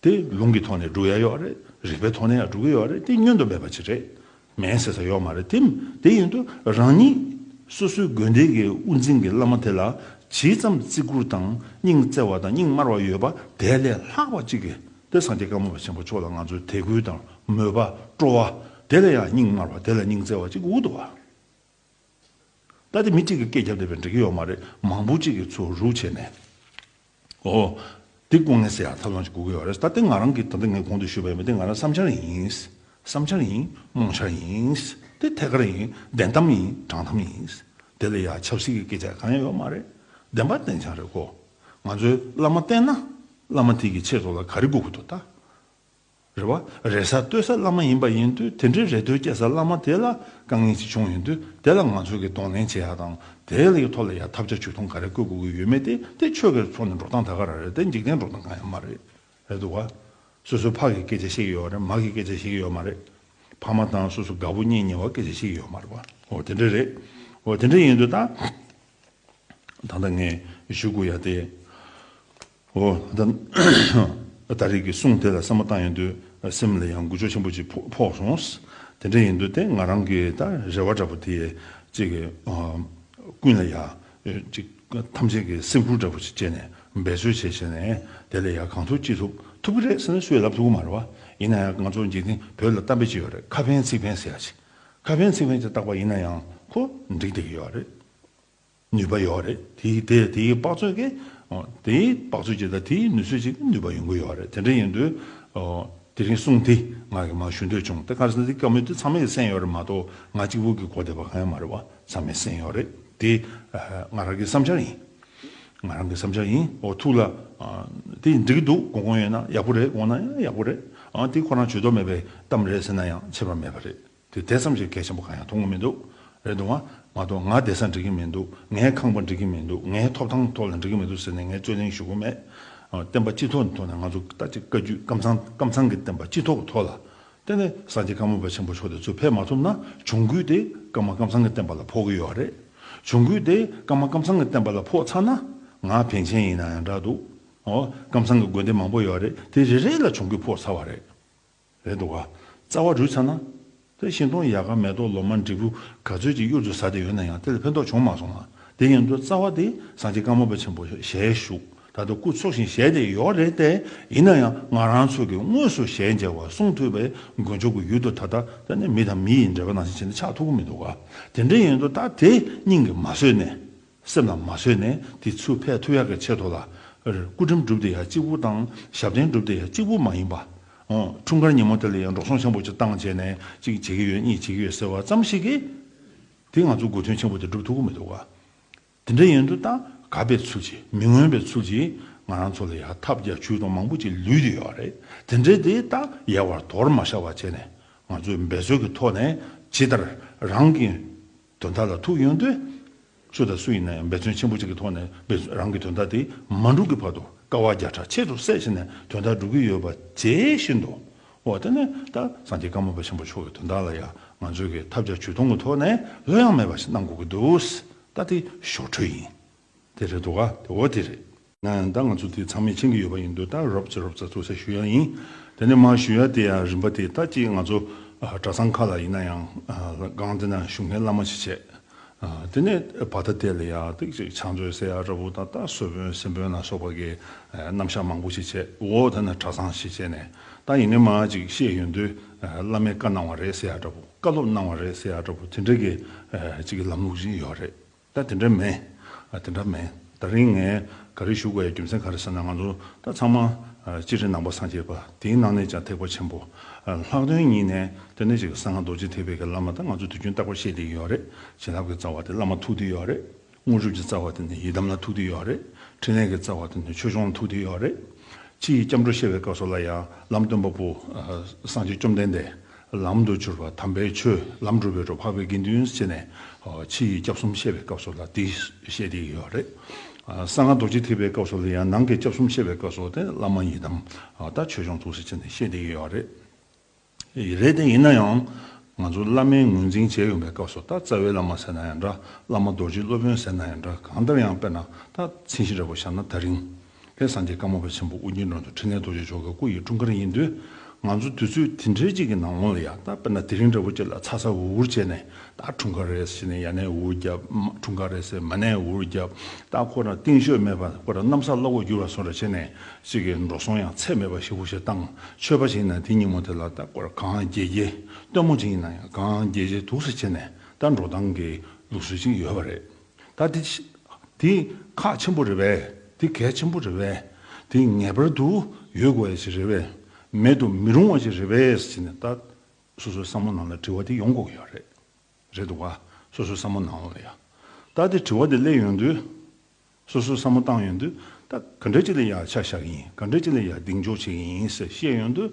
དེ་ལུང་གི་ཐོག་ནས་སྒྲུབ་ཡ་ཡོད་རེད། རིགས་པའི་ཐོག་ནས་ཡང་སྒྲུབ་ཀྱི་ཡོད་རེད། དེ་བསྙོན་དུ་མེད་པ་ཅིག་རེད། མེད་ཟེར་ས་ཡོད་མ་རེད། དེ་དེ་ཡིན་དུས་རང་ཉིད་ སོ་སོའི་དགོན་སྡེ་གི་དབུ་འཛིན་གྱི་བླ་མ་དེ་ལ་ཇི་ཙམ་བརྩི་བཀུར་དང་སྙིང་བརྩེ་བ་དང་སྙིང་དམར་བ་ཡོད་པ་དེ་ལས་ལྷག་པ་གཅིག་གིས་དེ་སངས་རྒྱས་ཀརྨ་པ་ཆེན་པོ་མཆོག་ལ་ང་ཚོས་དད་གུས་དང་མོས་པ་སྤྲོ་བ་དེ་ལས་ཡང་སྙིང་དམར་བ་དེ་ལས་སྙིང་བརྩེ་བ་གཅིག་དགོས་འདུག་བ། ད་དེ་མི་གཅིག་གིས་སྐད་རྒྱབ་བསྡད་པས་འགྲིག་གི་ཡོད་མ་རེད། མང་པོ་གཅིག་གིས་ཚུར་རུག་བྱས་ནས། ཨོ། འདི་སྐུ་ངལ་སེལ་ཡག་ཐབས་ལམ་ཞིག་དགོས་ཀྱི་ཡོད་རེད། ད་དེ་ང་རང་གིས་ད་ལྟ་ངས་གོང་དུ་ཞུས་པ་ཡིན་པ་དེ་ང་རང་བསམ་འཆར་ཡིན། བསམ་འཆར་ཡིན། རྨོངས་འཆར་ཡིན། དེ་ཐད་ཀར་ཡིན། བདེན་གཏམ་ཡིན། དྲང་གཏམ་ཡིན། དེ་ལ་ཡ་ཆབ་སྲིད་ཀྱི་སྐད་ཆ་གང་ཡང་ཡོད་མ་རེད། བདེན་པ་བདེན་ཆ་རེད་ཁོ། ང་ཚོས་བླ་མ་བསྟེན་ན། བླ་མ་དེ་གི་ཆེད་དུ་ལ་ག་རེ་དགོས་ཀྱི་འདུག་ད། རེད་བ། རེ་ས་ལྟོས་ས་བླ་མ་ཡིན་པ་ཡིན་དུས་དེ་འདྲའི་རེ་ལྟོས་སྐྱེ་ས་བླ་མ་དེ་ལ་དཀའ་ངལ་ཅིག་བྱུང་ཡོང་དུས་དེ་ལ་ང་ཚོ་གིས་གདོང་ལེན་བྱེད་ཡག་དང་དེ་ལ་ཡི་ཐོག་ལ་ཡ་ཐབས་ཆག་ཇུས་གཏོང་ག་རེ་བཀོད་དགོས་ཀྱི་ཡོད་མེད་དེ་དེ་ཆོས་ཀྱི་ཐོག་ནས་འགྲོ་སྟངས་ད་ག་རང་རེད། དེ་འཇིག་རྟེན་འགྲོ་སྟངས་གང་ཡང་མ་རེད། རེད་འདུག་བ། སོ་སོའི་ཕ་གི་སྐད་ཆ་བཤད་ཀྱི་ཡོད་རེད། མ་གི་སྐད་ཆ་བཤད་ཀྱི་ཡོད་མ་རེད། ཕ་མ་དང་སོ་སོ་དགའ་པོ་གཉེན་ཉེ་བ་སྐད་ཆ་བཤད་ཀྱི་ཡོད་མ་རེད་བ། འོ་དེ་འདྲ་རེད། འོ་དེ་འདྲ་ཡིན་དུས་ད། ད་ལྟ་ངས་ཞུ་དགོས་ཡ་དེ། འོ་ད། ད་རེས་ཀྱི་གསུང་དེ་ལ་བསམ་བློ་བཏང་ཡོང་དུས་སེམས་ལ་ཡང་འགུལ་སྐྱོད་ཆེན་པོ་ཅིག་ཕོག་ཕོག་སོང་། དེ་འདྲ་ཡིན་དུས་དེ་ང་རང་གི་ད་རེ་བ་འདྲ་པོ་དེ་ཅིག་གི་ཀུན་ལ་ཡ་ཅིག་ཐམས་ཅད་ཀྱི་སེམས་ཁུར་འདྲ་པོ་ཅིག་བྱས་ནས་འབད་རྩོལ་བྱས་བྱས་ནས་དེ་ལ་ཡ་གང་ཐུབ་ཅི་ཐུབ་ཐུབ་ཀྱི་རེད་ཟེར་ན་སུས་ལབ་ཐུབ་ཀྱི་མ་རེད་བ། ཡིན་ན་ཡང་ང་ཚོ་འཇིག་རྟེན་བོད་ལ་གཏམ་དཔེ་ཅིག་ཡོད་རེད། ཁ་ཕན་ཚིག་ཕན་ཟེར་ཡ་ཅིག་ཁ་ཕན་ཚིག་ཕན་ཅིག་བཏགས་པ་ཡིན་ན་ཡང་ཁོ་འགྲིག་བསྡད་ཀྱི་ཡོད་རེད། ནུས་པ་ཡོད་རེད། དེའི་དེ་དེའི་དཔག་ཚོད་ཀྱི། ཨོ། དེའི་དཔག་ཚོད་ཅིག་དང་དེའི་ནུས་ཚོད་ཅིག་གི་ནུས་པ་ཡོང་གི་ཡོད་རེད། དེ་འདྲ་ཡིན་དུས། ཨོ། དེ་རིང་གསུང་དེ་ང་གིས་མར་ཞུ་འདོད་བྱུང་། དེ་ག་རེ་ཟེར་ན་དེ་བཀའ་མོལ་དེ་ཚང་མས་གསན་ཡོད་རེད་མ་གཏོགས་ང་གཅིག་པུ་གིས་གོ་བསྡད་པ་གང་ཡང་མ་རེད་བ། ཚང་མས་གསན་ཡོད་རེད། དེ་ང་རང་གི་བསམ་འཆར་ཡིན། ང་རང་གི་བསམ་འཆར་ཡིན། ཨོ་ཐུགས་ལ། དེ་འགྲིག་གི་འདུག་དགོངས་དགོངས་ཡོད་ན་ཡག་པོ་རེད། དགོངས་ན་ཡང་ཡག་པོ་རེད། ཨ་དེ་ཁོ་རང་ཇུས་གཏོགས་མེད་པའི་གཏམ་རེད་ཟེར་ན་ཡང་ཁྱད་པར་མེད་པ་རེད། དེ་དེ་ཙམ་ཞིག་གལ་ཆེན་པོ་གང་ཡང་མཐོང་གི་མི་འདུག་རེད་འདུག་ཨ། མ་གཏོགས་ང་བསྡད་ས་འགྲིག་གི་མི་འདུག་ངའི་ཁང་པ་འགྲིག་གི་མི་འདུག་ངའི་ཐོབ་ཐང་ཐོག་ལ་འགྲིག་གི་མི་འདུག་ཟེར་ནས་ངས་རྩོད་གླེང་ཞུ་གི་མེད། ཨ། བསྟན་པ་སྤྱི་ཚོགས་ཐོག་ནས་ང་ཚོ་ད་ཅིག་བཀའ་བརྒྱུད་ཀམ་ཚང་ཀམ་ཚང་གི་བསྟན་པ་སྤྱི་ཚོགས་ཀྱི་ཐོག་ལ། དེ་ནས་སངས་རྒྱས་ཀརྨ་པ་ཆེན་པོ་མཆོག་དེ་ཚོ་ཕེབས་མ་ཐུབ་ན་གྱོང་གུད་དེ་ཀརྨ་ཀམ་ཚང་གི་བསྟན་པ་ལ་ཕོག་གི་ཡོད་རེད། གྱོང་གུད་དེ་ཀརྨ་ཀམ་ཚང་གི་བསྟན་པ་ལ་ཕོག་ཚར་ན་ང་བན་ཆེན་ཡིན་ན་ཡང་འདྲ་འདུག་ཨོ། ཀམ་ཚང་གི་དགོན་སྡེ་མང་པོ་ཡོད་རེད། དེ་རེ་རེ་ལ་གྱོང་གུད་ཕོག་ཚར་བ་རེད། རེད་འདུག་ག་རྩ་བ་རུལ་ཚར་ན། དེ་ཤིང་སྡོང་ཡལ་ག་མེ་ཏོག་ལོ་མ་འབྲས་བུ་ག་ཚོད་ཅིག་གཡུར་དུ་ཟ་བསྡད་ཡོད་ན་ཡང་དེ་ལ་ཕན་ཐོགས་བྱུང་མ་སོང་ང་། དེ་ཡིན་དུས་རྩ་བ་དེ་སངས་རྒྱས་ཀརྨ་པ་ཆེན་པོ་ཞལ་བཞུགས། ད་ལྟ་སྐུ་འཚོ་ཞིང་གཞེས་བསྡད་ཡོད་རེད་དེ། ཡིན་ན་ཡང་ང་རང་ཚོ་གི་དངོས་སུ་ཞལ་མཇལ་བ་གསུང་ཐོས་པའི་དཀོན་མཆོག་གི་ཡུལ་དུ་ད་ལྟ་ད་ནི་མི་དང་མི་ཡི་འབྲེལ་བ་ནང་བཞིན་བྱས་ནས་ཆགས་ཐུབ་ཀྱི་མི་འདུག་ག་དེ་འདྲ་ཡིན་དུས་ད་དེ་སྙིང་གིས་མ་བཟོད་ནས། སེམས་ལ་མ་བཟོད་ནས་དེ་ཚུར་ཕེབས་ཐུབ་ཡག་གི་ཆེད་དུ་ལ། སྐུ་ཁྲིམས་སྒྲུབ་བསྡད་ཡ་གཅིག་པུ་དང་ཞབས་བརྟན་སྒྲུབ་བསྡད་ཡ་གཅིག་པུ་མ་ཡིན་པ། འོ། འཁྲུངས་སྐར་ཉིན་མོ་དེ་ལ་ཡང་འགྲོ་སོང་ཆེན་པོ་ཅིག་བཏང་བྱས་ནས་གཅིག་བྱེད་ཀྱི་ཡོད་གཉིས་བྱེད་ཀྱི་ཡོད་ཟེར་བ་ཙམ་ཞིག་གིས། དེ་ང་ཚོ་མགོ་ཐོན་ཆེན་པོ་དེ་སྒྲུབ་ཐུབ་ཀྱི་མི་འདུག་ག་དེ་འདྲ་ཡིན་དུས་ད་ག་པའི་ཚུལ་གྱིས་མི་མངོན་པའི་ཚུལ་གྱིས་ང་རང་ཚོ་ལ་ཡང་ཐབས་བརྒྱ་ཇུས་སྟོང་མང་པོ་ཅིག་ལུས་བསྡད་ཡོད་རེད། དེ་འདྲའི་དེ་ད་ཡལ་བར་དོར་མ་བཞག་པ་བྱས་ནས་ང་ཚོས་འབད་རྩོལ་གྱི་ཐོག་ནས་ཇི་ལྟར་རང་གི་དོན་དག་ལ་ཐུག་ཡོང་དུས། སུ་དང་སུ་ཡིན་ན་ཡང་འབད་བརྩོན་ཆེན་པོ་གཅིག་གི་ཐོག་ནས་འབད་རང་གི་དོན་དག་དེ་མ་འགྲུབ་ཀྱི་བར་དུ་དཀའ་བ་བརྒྱ་ཕྲག་ཆེད་དུ་བསྲེས་བྱས་ནས་དོན་དག་སྒྲུབ་ཀྱི་ཡོད་པ་ཇི་བཞིན་དུ། འོ་དེ་ནས་ད་སངས་རྒྱས་ཀརྨ་པ་ཆེན་པོ་མཆོག་གི་དོན་དག་ལ་ཡང་ང་ཚོས་ཀྱི་ཐབས་བརྒྱ་ཇུས་སྟོང་གི་ཐོག་ནས་ལྷོད་ཡངས་མེད་པ་ཞིག་གནང་དགོས་ཀྱི་འདུག་ད་དེ་ཞོར་འཕྲོས་ཡིན། དེ་རེད་འདུག་ག་དེ་འོ་དེ་རེད། ན་ཡང་ད་ང་ཚོ་དེ་ཚང་མས་མཁྱེན་གྱི་ཡོད་པ་ཡིན་དུས་ད་རོབ་ཙེ་རོབ་ཙེ་ཐུགས་སེ་ཞུ་ཡ་ཡིན། དེ་ནས་མ་ཞུ་ཡ་དེ་ཡང་རིམ་པ་དེ་ད་ཅིག་ང་ཚོ་གྲྭ་ཚང་ཁག་ལ་ཡིན་ན་ཡང་སྒང་དེ་ན་བཞུགས་མཁན་བླ་མ་ཞིག་བྱས། དེ་ནས་བར་ཐག་དེ་ལ་ཡང་ཏིག་ཅིག་ཕྱག་མཛོད་ཟེར་ཡ་འདྲ་པོ་དང་ད་གསོལ་དཔོན་སེམས་དཔོན་ལ་སོགས་པ་གི་རྣམ་གཞག་མང་པོ་ཞིག་བྱས། འོ་དེ་ན་གྲྭ་ཚང་ཞིག་བྱས་ནས་ད་ཡིན་ནའི་མ་ཅིག་བཤད་ཡོང་དུས་བླ་མས་བཀའ་གནང་བ་རེད་ཟེར་ཡ་འདྲ་པོ་བཀའ་སློབ་གནང་བ་རེད་ཟེར་ཡ་འདྲ་པོ་དེ་འདྲ་གི་ཅིག་གི་ལམ་ལུགས་ཅིག་ཡོད་རེད། ད་དེ་འདྲ་མེད། ཨ་དེ་འདྲ་མེད། ད་རིང་ངས་ག་རེ་ཞུ་དགོས་ཡ་རྒྱུ་མཚན་ག་རེ་ཟེར་ན་ང་ཚོ་ད་ཚང་མ་ཨ་སྤྱིར་ནང་པ་སངས་རྒྱས་པ་དེའི་ནང་ནས་ཀྱང་ཐེག་པ་ཆེན་པོ་ཨ་ལྷག་དོན་གཉིས་ནས་དེ་ནས་ཅིག་གསང་སྔགས་རྡོ་རྗེ་ཐེག་པའི་གི་བླ་མ་ད་ང་ཚོ་དུས་རྒྱུན་རྟག་པར་བཤད་བསྡད་ཀྱི་ཡོད་རེད། བྱིན་རླབས་ཀྱི་རྩ་བ་དེ་བླ་མ་ཐུག་བསྡད་ཡོད་རེད། དངོས་གྲུབ་ཀྱི་རྩ་བ་དེ་ནི་ཡི་དམ་ལ་ཐུག་བསྡད་ཡོད་རེད། ཕྲིན་ལས་ཀྱི་རྩ་བ་དེ་ནི་ཆོས་སྐྱོང་ལ་ཐུག་བསྡད་ཡོད་རེད། ཕྱི་ཡི་སྐྱབས་འགྲོ་བཤད་པའི་སྐབས་སུ་ལ་ཡང་ལམ་སྟོན་པ་པོ་སངས་རྒྱས་བཅོམ་ལྡན་འདས། ལམ་དུ་གྱུར་པ་དམ་པའི་ཆོས་ལམ་སྒྲུབ་པའི་གྲོགས་འཕགས་པའི་དགེ་འདུན་ཟེར་ནས་ཕྱི་ཡི་སྐྱབས་གསུམ་བཤད་པའི་སྐབས་སུ་ལ་དེ་བཤད་བསྡད་ཡོད་རེད། གསང་སྔགས་རྡོ་རྗེ་ཐེག་པའི་སྐབས་སུ་ལ་ཡང་ནང་གི་སྐྱབས་གསུམ་བཤད་པའི་སྐབས་སུ་དེ་བླ་མ་ཡི་དམ་ད་ཆོས་སྐྱོང་ཐུགས་སྲས་བྱས་ནས་བཤད་བསྡད་ཡོད་རེད། རེད་དེ་ཡིན་ན་ཡང་ང་ཚོ་བླ་མའི་ངོས་འཛིན་བྱས་ཡོང་པའི་སྐབས་སུ་ད་རྩ་བའི་བླ་མ་ཟེར་ན་ཡང་འདྲ། བླ་མ་རྡོ་རྗེ་སློབ་དཔོན་ཟེར་ན་ཡང་འདྲ། གང་ལྟར་ཡང་དཔེར་ན་ད་མཚན་གཞི་འདྲ་པོ་བཞག་ན་ད་རིང་དེ་སངས་རྒྱས་ཀརྨ་པ་ཆེན་པོ་ཨོ་རྒྱན་འགྲོ་འདུལ་འཕྲིན་ལས་རྡོ་རྗེ་མཆོག་གི་སྐུ་ཡི་འཁྲུངས་སྐར་ཡིན་དུས་ ང་ཚོ་དུས་ཚོད་དེ་འདྲའི་ཅིག་གི་ནང་ལོགས་ལ་ཡ། ད་དཔེར་ན་དེ་རིང་འདྲ་བོ་ཅིག་ལ་ཚ་ཚ་འུར་འུར་བྱས་ནས། ད་འཁྲུངས་སྐར་རེད་ཟེར་ནས་ཡར་ནས་འུར་རྒྱབ། མ་འཁྲུངས་སྐར་རེད་ཟེར་མར་ནས་འུར་རྒྱབ། ད་ཁོ་རང་རྟིང་ཤོད་མེད་པ། ཁོ་རང་གནམ་ས་བླ་འོག་འགྱུར་བ་བཟོ་འདྲ་བྱས་ནས་ཅིག་གི་འགྲོ་སོང་ཡང་ཚད་མེད་པ་ཞེ་པོ་ཞིག་བཏང་། ཆོས་པ་ཞིག་ཡིན་ན་དེ་ཉིན་མོ་དེ་ལ་ད་ཁོ་རང་གང་དགྱེས་དགྱེས། སྟོན་མོ་ཅིག་ཡིན་ན་ཡང་གང་དགྱེས་དགྱེས་འདུག་སེ་བྱས་ནས་ད་འགྲོ་སྟངས་ཀྱི་ལུགས་སྲོལ་ཅིག་ཡོད་པ་རེད། ད་དེ་དེ་ཁག་ཆེན་པོ་རེད་པས། དེ་གལ་ཆེན་པོ་རེད་པས། དེ་ངེས་པར་དུ་ཡོད་དགོས་ཡ་ཞིག་རེད་པས། མེད་དུ་མི་རུང་བ་ཞིག་རེད་པས་ཟེར་ནས། ད་སོ་སོའི་བསམ་བློ་ནང་ལ་དྲི་བ་དེ་ཡོང་དགོས་ཀྱི་ཡོད་རེད། རེད་འདུག་ག་སོ་སོའི་བསམ་བློ་ནང་ལ་ཡ། ད་དེ་དྲི་བ་དེ་སླེབས་ཡོང་དུས། སོ་སོའི་བསམ་བློ་བཏང་ཡོང་དུས། ད་ག་འདྲ་ཅིག་ལ་ཡ་ཆ་བཞག་གི་ཡིན། ག་འདྲ་ཅིག་ལ་ཡ་གདེང་འཇོག་བྱེད་ཀྱི་ཡིན་ཟེར་བཤད་ཡོང་དུས།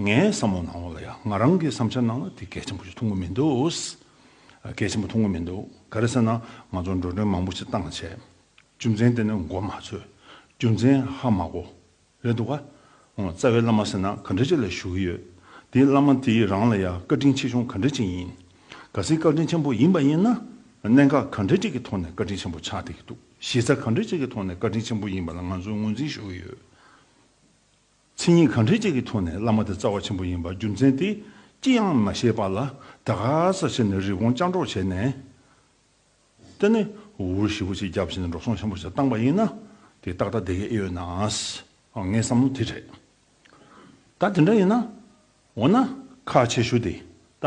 ངའི་བསམ་བློ་ནང་ལ་ཡ། ང་རང་གི་བསམ་འཆར་ནང་ལ་དེ་གལ་ཆེན་པོ་ཞིག་མཐོང་གི་མི་འདུག་གལ་ཆེན་པོ་མཐོང་གི་མི་འདུག་ག་རེ་ཟེར་ན། ང་ཚོ་འགྲོ་གྲོན་མང་པོ་ཞིག་བཏང་བྱས། རྒྱུ་མཚན་དེ་ནི་མགོ་མ་ཚོས། རྒྱུ་མཚན་ཧ་མ་གོ། རེད་འདུག་ག་ཨོ། རྩ་བའི་བླ་མ་ཟེར་ན་ག་འདྲ་ཅིག་ལ་བཞུགས་ཀྱི་ཡོད། དེའི་བླ་མ་དེའི་རང་ལ་ཡ་བཀའ་དྲིན་ཆེ་ཆུང་ག་འདྲ་ཅིག་ཡིན། གལ་སྲིད་བཀའ་དྲིན་ཆེན་པོ་ཡིན་པ་ཡིན་ན། གནད་འགག་ག་འདྲ་ཅིག་གི་ཐོག་ནས་བཀའ་དྲིན་ཆེན་པོ་ཆགས་བསྡད་ཀྱི་འདུག་གཞི་རྩ་ག་འདྲ་ཅིག་གི་ཐོག་ནས་བཀའ་དྲིན་ཆེན་པོ་ཡིན་པ་ལ་ང་ཚོས་ངོས་འཛིན་ཞུ་གི་ཡོད། མཚན་ཉིད་གང་འདྲ་ཅིག་གི་ཐོག་ནས་བླ་མ་དེ་རྩ་བ་ཆེན་པོ་ཡིན་པ། རྒྱུ་མཚན་དེ་ཅི་ཡང་མ་ཤེས་པ་ལ་ད་ག་ས་ཞིག་ནས་རི་བོང་ཅང་གྲོགས་བྱས་ནས། དེ་ནས་འུར་ཞེ་པོ་ཅིག་བརྒྱབ་བྱས་ནས་འགྲོ་སོང་ཆེན་པོ་ཞིག་བཏང་པ་ཡིན་ན། དེ་ཏག་ཏག་བསྡད་ཀྱི་ཨེ་ཡོད་ན། ཨ། ངའི་བསམ་བློ་དེ་རེད། ད་དེ་འདྲ་ཡིན་ན། འོ་ན་ཁག་ཆེ་ཤོས་དེ་ད་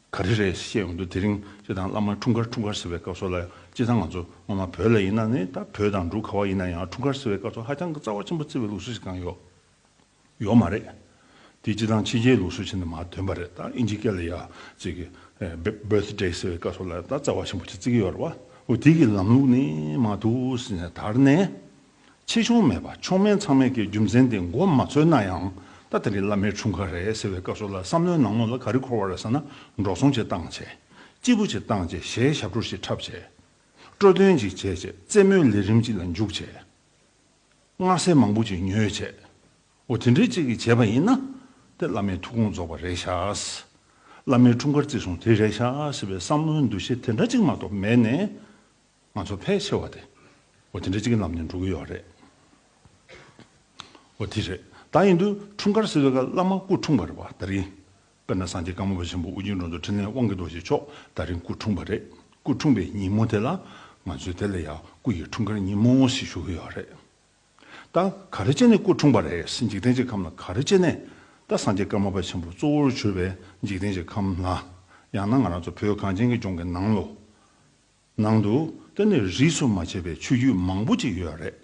ག་རེ་རེད་བཤད་ཡོང་དུས། དེ་རིང་སྤྱིར་བཏང་བླ་མ་འཁྲུངས་སྐར་འཁྲུངས་སྐར་ཟེར་བའི་སྐབས་སུ་ལ། སྤྱིར་བཏང་ང་ཚོ་སྔོན་མ་བོད་ལ་ཡིན་ན་ནི། ད་བོད་དང་འབྲུག་ག་བ་ཡིན་ན་ཡང་འཁྲུངས་སྐར་ཟེར་བའི་སྐབས་སུ་ཧ་ཅང་གི་རྩ་བ་ཆེན་པོ་བརྩི་བའི་ལུགས་སྲོལ་ཞིག་གང་ཡོད། ཡོད་མ་རེད། དེ་སྤྱིར་བཏང་ཕྱི་རྒྱལ་ལུགས་སྲོལ་བྱས་ནས་མར་ཐོན་པ་རེད། ད་ཨིན་ཇི་སྐད་ལ་ཡ་ཅིག་གི་ཨེ་བྷར་ཐི་ཌེ་ཟེར་བའི་སྐབས་སུ་ལ་ད་རྩ་བ་ཆེན་པོ་ཅིག་བརྩི་གི་ཡོད་རེད་བ། འོ། དེ་གི་ལམ་ལུགས་ནི་མར་འདུག་སེ་ནས་དར་ནས། ཆེ་ཆུང་མེད་པ་མཆོག་དམན་ཚང་མས་ཀྱི་རྒྱུ་མཚན་དེ་མགོ་མ་ཚོས་ན་ཡང་། ད་དེ་རིང་བླ་མའི་འཁྲུངས་སྐར་རེད་ཟེར་བའི་སྐབས་སུ་ལ་བསམ་བློའི་ནང་ལོགས་ལ་ག་རེ་འཁོར་བ་རེད་ཟེར་ན། འགྲོ་སོང་ཅིག་བཏང་བྱས། སྐྱིད་པོ་ཅིག་བཏང་བྱས། གཞས་ཞབས་བྲོ་ཞིག་འཁྲབ་བྱས། སྤྲོ་སྟོན་ཅིག་བྱས་བྱས། རྩེད་མོའི་ལས་རིམ་ཅིག་ལ་འཇུག་བྱས། མངར་ཟས་མང་པོ་ཅིག་ཉོས་བྱས། འོ། དེ་འདྲའི་ཅིག་གིས་བྱས་པ་ཡིན་ན། དེ་བླ་མའི་ཐུགས་དགོངས་རྫོགས་པ་རེད་ཤག་བླ་མའི་འཁྲུངས་སྐར་བརྩི་སྲུང་དེ་རེད་ཤག་ཟེར་བའི་བསམ་བློའི་འདུ་ཤེས་དེ་འདྲ་ཅིག་མ་གཏོགས་མེད་ནས། ང་ཚོ་ཕལ་ཆེ་བ་དེ། འོ། དེ་འདྲ་ཅིག་གི་ལམ་ནས་འགྲོ་གི་ཡོད་རེད། འོ། དེ་རེད། ད་ཡིན་དུས་འཁྲུངས་སྐར་ཟེར་བའི་སྐབས་བླ་མ་སྐུ་འཁྲུངས་པ་རེད་བ། དེ་རིང་། དཔེར་ན་སངས་རྒྱས་ཀརྨ་པ་ཆེན་པོ་ཨོ་རྒྱན་འགྲོ་འདུལ་འཕྲིན་ལས་དབང་གི་རྡོ་རྗེ་མཆོག་དེ་རིང་སྐུ་འཁྲུངས་པ་རེད། སྐུ་འཁྲུངས་པའི་ཉིན་མོ་དེ་ལ་ང་ཚོས་དེ་ལ་ཡང་སྐུ་ཡི་འཁྲུངས་སྐར་ཉིན་མོ་ཞེས་ཞུ་གི་ཡོད་རེད། ད་ག་རེ་བྱས་ནས་སྐུ་འཁྲུངས་པ་རེད། འཇིག་རྟེན་གྱི་ཁམས་ལ་ག་རེ་བྱས་ནས། ད་སངས་རྒྱས་ཀརྨ་པ་ཆེན་པོ་གཙོ་བོར་གྱུར་པའི་འཇིག་རྟེན་གྱི་ཁམས་ལ། ཡང་ན་ང་རང་ཚོ་བོད་གངས་ཅན་གྱི་ལྗོངས་ཀྱི་ནང་ལོ། ནང་དུ་དེ་ནི་རིས་སུ་མ་ཆད་པའི་ཆོས་བརྒྱུད་མང་པོ་ཅིག་ཡོད་རེད།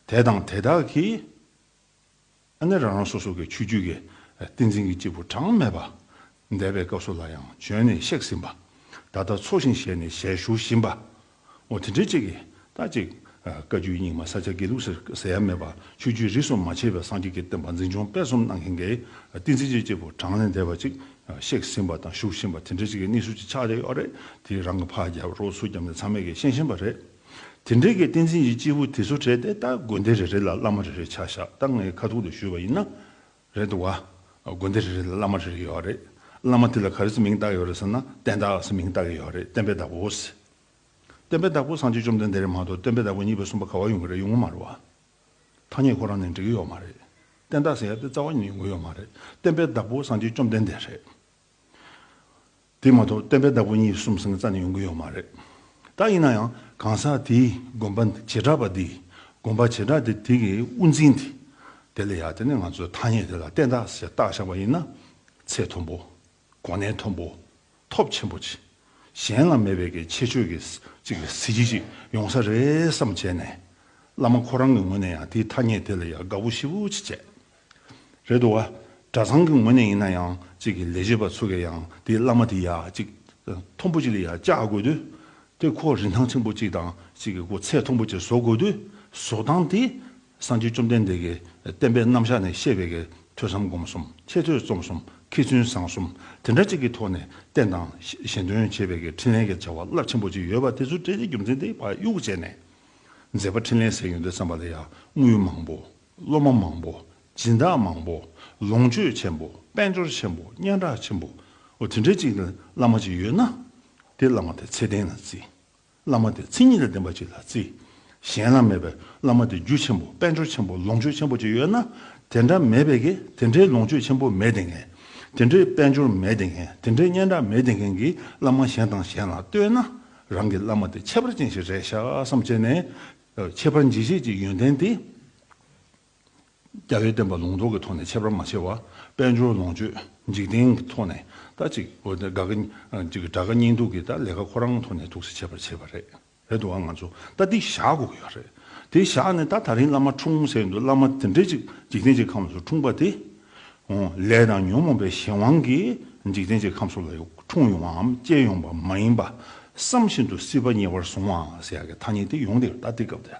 དེ་དང་དེ་དག་གིས། ཨ་ནི་རང་རང་སོ་སོ་གི་ཆོས་བརྒྱུད་ཀྱི་བསྟན་འཛིན་གྱི་སྐྱེས་བུ་གྲངས་མེད་པ། འདས་པའི་སྐབས་སུ་ལ་ཡང་བྱོན་ནས་གཤེགས་ཟིན་པ། ད་ལྟ་འཚོ་ཞིང་གཞེས་ནས་ཞལ་བཞུགས་བཞིན་པ། འོ། དེ་འདྲའི་ཅིག་གིས། ད་ཅིག་བཀའ་བརྒྱུད་རྙིང་མ་ས་སྐྱ་དགེ་ལུགས་ཟེར་ཟེར་ཡ་མེད་པ། ཆོས་བརྒྱུད་རིས་སུ་མ་ཆད་པའི་སངས་རྒྱས་ཀྱི་བསྟན་པ་འཛིན་སྐྱོང་སྤེལ་གསུམ་གནང་མཁན་གྱི་བསྟན་འཛིན་གྱི་སྐྱེས་བུ་གྲངས་ལས་འདས་པ་ཅིག་གཤེགས་ཟིན་པ་དང་བཞུགས་བཞིན་པ། དེ་འདྲའི་ཅིག་གི་གནས་ཚུལ་ཅིག་ཆགས་བསྡད་ཡོད་རེད། དེ་རང་གིས་ཕར་རྒྱབ་རོགས་ཚུར་རྒྱབ་ནས་ཚང་མས་ཀྱིས་ཤེས་བཞིན་པ་རེད། དེ་འདྲའི་གི་བསྟན་འཛིན་གྱི་སྐྱེས་བུ་དེ་ཚོ་གྲས་དེ་ད་དགོན་སྡེ་རེ་རེ་ལ་བླ་མ་རེ་རེ་ཆ་བཞག་ད་ངས་ཁ་ཐུག་ཏུ་ཞུས་པ་ཡིན་ན། རེད་འདུག་བ། དགོན་སྡེ་རེ་རེ་ལ་བླ་མ་རེ་རེ་ཡོད་རེད། བླ་མ་དེ་ལ་ག་རེ་ཟེར་མིང་བཏགས་ཡོད་རེད་ཟེར་ན། བསྟན་བདག་ཟེར་མིང་བཏགས་ཀྱི་ཡོད་རེད། བསྟན་པའི་བདག་པོ་ཟེར། བསྟན་པའི་བདག་པོ་སངས་རྒྱས་བཅོམ་ལྡན་འདས་རེད་མ་གཏོགས། བསྟན་པའི་བདག་པོ་གཉིས་པ་གསུམ་པ་ག་བ་ཡོང་གི་རེད། ཡོང་གི་མ་རེད་བ། ཐ་སྙད་ཁོ་རང་ནས་འགྲིག་གི་ཡོད་མ་རེད། བསྟན་བདག་ཟེར་ཡ་དེ་རྩ་བ་ནས་ཡོང་གི་ཡོད་མ་རེད། བསྟན་པའི་བདག་པོ་སངས་རྒྱས་བཅོམ་ལྡན་འདས་རེད། དེ་མ་གཏོགས་བསྟན་པའི་བདག་པོ་གཉིས་གསུམ་ཟེར་མཁན་རྩ་ནས་ཡོང་གི་ཡོད་མ་རེད། ད་ཡིན་ན་ཡང་གང་ཟག་དེའི་དགོན་པ་བྱེ་བྲག་པ་འདི། དགོན་པ་བྱེ་བྲག་དེ་དེ་གི་དབུ་འཛིན་དེ། དེ་ལ་ཡ་དེ་ནས་ང་ཚོས་ཐ་སྙད་དེ་ལ་བསྟན་བདག་ཟེར་བཏགས་བཞག་པ་ཡིན་ན། ཚད་མཐོན་པོ། གོ་གནས་མཐོན་པོ། ཐོབ་ཆེན་པོ་ཅིག་གཞན་ལ་མེད་པའི་གི་ཁྱད་ཆོས་ཀྱི་ཅིག་གི་གཟི་བརྗིད་ཅིག་ཡོང་ས་རེད་བསམ་བྱས་ནས། བླ་མ་ཁོ་རང་གི་ངོས་ནས་ཡང་དེའི་ཐ་སྙད་དེ་ལ་ཡ་དགའ་པོ་ཞེ་པོ་ཅིག་བྱས། རེད་འདུག་བ། གྲྭ་ཚང་གི་ངོས་ནས་ཡིན་ན་ཡང་ཅིག་གི་ལས་བྱེད་པ་ཚོ་གིས་ཡང་དེའི་བླ་མ་དེ་ཡ་ཅིག་མཐོན་པོ་ཅིག་ལ་ཡ་བཅག་དགོས་དུས། དེ་ཁོ་རིན་ཐང་ཆེན་པོ་ཅིག་དང་ཅིག་གི་ཁོ་ཚད་མཐོན་པོ་ཅིག་བཟོ་དགོས་དུས། བཟོ་སྟངས་དེ་སངས་རྒྱས་བཅོམ་ལྡན་འདས་ཀྱི་བསྟན་པའི་རྣམ་གཞག་ནས་བཤད་པའི་གི་ཐོས་བསམ་སྒོམ་གསུམ། ཁྱད་ཐོས་རྩོམ་གསུམ། མཁས་བཙུན་བཟང་གསུམ། དེ་འདྲ་ཅིག་གི་ཐོག་ནས་བསྟན་དང་གཞན་དོན་བྱེད་པའི་གི་འཕྲིན་ལས་ཀྱི་བྱ་བ་རླབས་ཆེན་པོ་ཅིག་ཡོད་པ་དེ་ཚོ་གྲས་དེ་རྒྱུ་མཚན་དེ་ཕར་གཡུག་བྱས་ནས། མཛད་པ་འཕྲིན་ལས་ཟེར་ཡོང་དུས་ཙམ་པ་ལ་ཡ་དངུལ་མང་པོ། སློབ་མ་མང་པོ། སྦྱིན་བདག་མང་པོ། ལོངས་སྤྱོད་ཆེན་པོ། དཔལ་འབྱོར་ཆེན་པོ། སྙན་གྲགས་ཆེན་པོ། འོ། དེ་འདྲའི་ཅིག་བླ་མ་ཅིག་ཡོད་ན། དེ་བླ་མ་དེ་ཚད་ལྡན་ལ་བརྩི། བླ་མ་དེ་མཚན་ཉིད་དང་ལྡན་པ་ཅིག་ལ་བརྩི། གཞན་ལ་མེད་པའི་བླ་མ་དེ་རྒྱུ་ཆེན་པོ། དཔལ་འབྱོར་ཆེན་པོ། ལོངས་སྤྱོད་ཆེན་པོ་ཅིག་ཡོད་ན། དེ་འདྲ་མེད་པའི་གི་དེ་འདྲའི་ལོངས་སྤྱོད་ཆེན་པོ་མེད་བསྡད་མཁན། དེ་འདྲའི་དཔལ་འབྱོར་མེད་བསྡད་མཁན། དེ་འདྲའི་སྙན་གྲགས་མེད་བསྡད་མཁན་གྱི་བླ་མ་གཞན་དང་གཞན་ལ་ལྟོས་ན། རང་གི་བླ་མ་དེ་ཁྱད་པར་ཅན་ཞིག་རེད་ཤག་བསམ་བྱས་ནས། ཁྱད་པར་འབྱེད་བྱེད་ཀྱི་ཡོན་ཏན་དེ། རྒྱལ་བའི་བསྟན་པ་ལུང་རྟོགས་ཀྱི་ཐོག་ནས་ཁྱད་པར་མ་ཕྱེ་བ། དཔལ་འབྱོར་ལོངས་སྤྱོད་འཇིག་རྟེན་གྱི་ཐོག་ནས་ད་ཅིག་འོ་དེ་དགའ་གི་ཅིག་དགྲ་དགའ་གཉེན་སྡུག་གི་ད་ལས་ཀ་ཁོ་རང་ཐོག་ནས་ཐུགས་སུ་ཆད་པར་བྱེད་པ་རེད། རེད་འདུག་བ། ང་ཚོ་ད་འདི་བཞག་དགོས་ཀྱི་ཡོད་རེད། དེ་བཞག་ནས་ད་ད་རིང་བླ་མ་འཁྲུངས་ཟེར་འདུག་བླ་མ་དེ་འདྲའི་ཅིག་འཇིག་རྟེན་གྱི་ཁམས་སུ་འཁྲུངས་པ་དེ། འོ་ལས་དང་ཉོན་མོངས་པའི་གཞན་དབང་གིས་འཇིག་རྟེན་གྱི་ཁམས་སུ་ལ་འཁྲུངས་ཡོང་བའམ་སྐྱེས་ཡོང་བ་མ་ཡིན་པ། བསམ་བཞིན་དུ་སྲིད་པ་ཉེ་བར་བཟུང་བ་ཟེར་ཡག་གི་ཐ་སྙད་དེ་ཡོང་བསྡད་ཡོད་ད་དེ་སྐབས་དེ།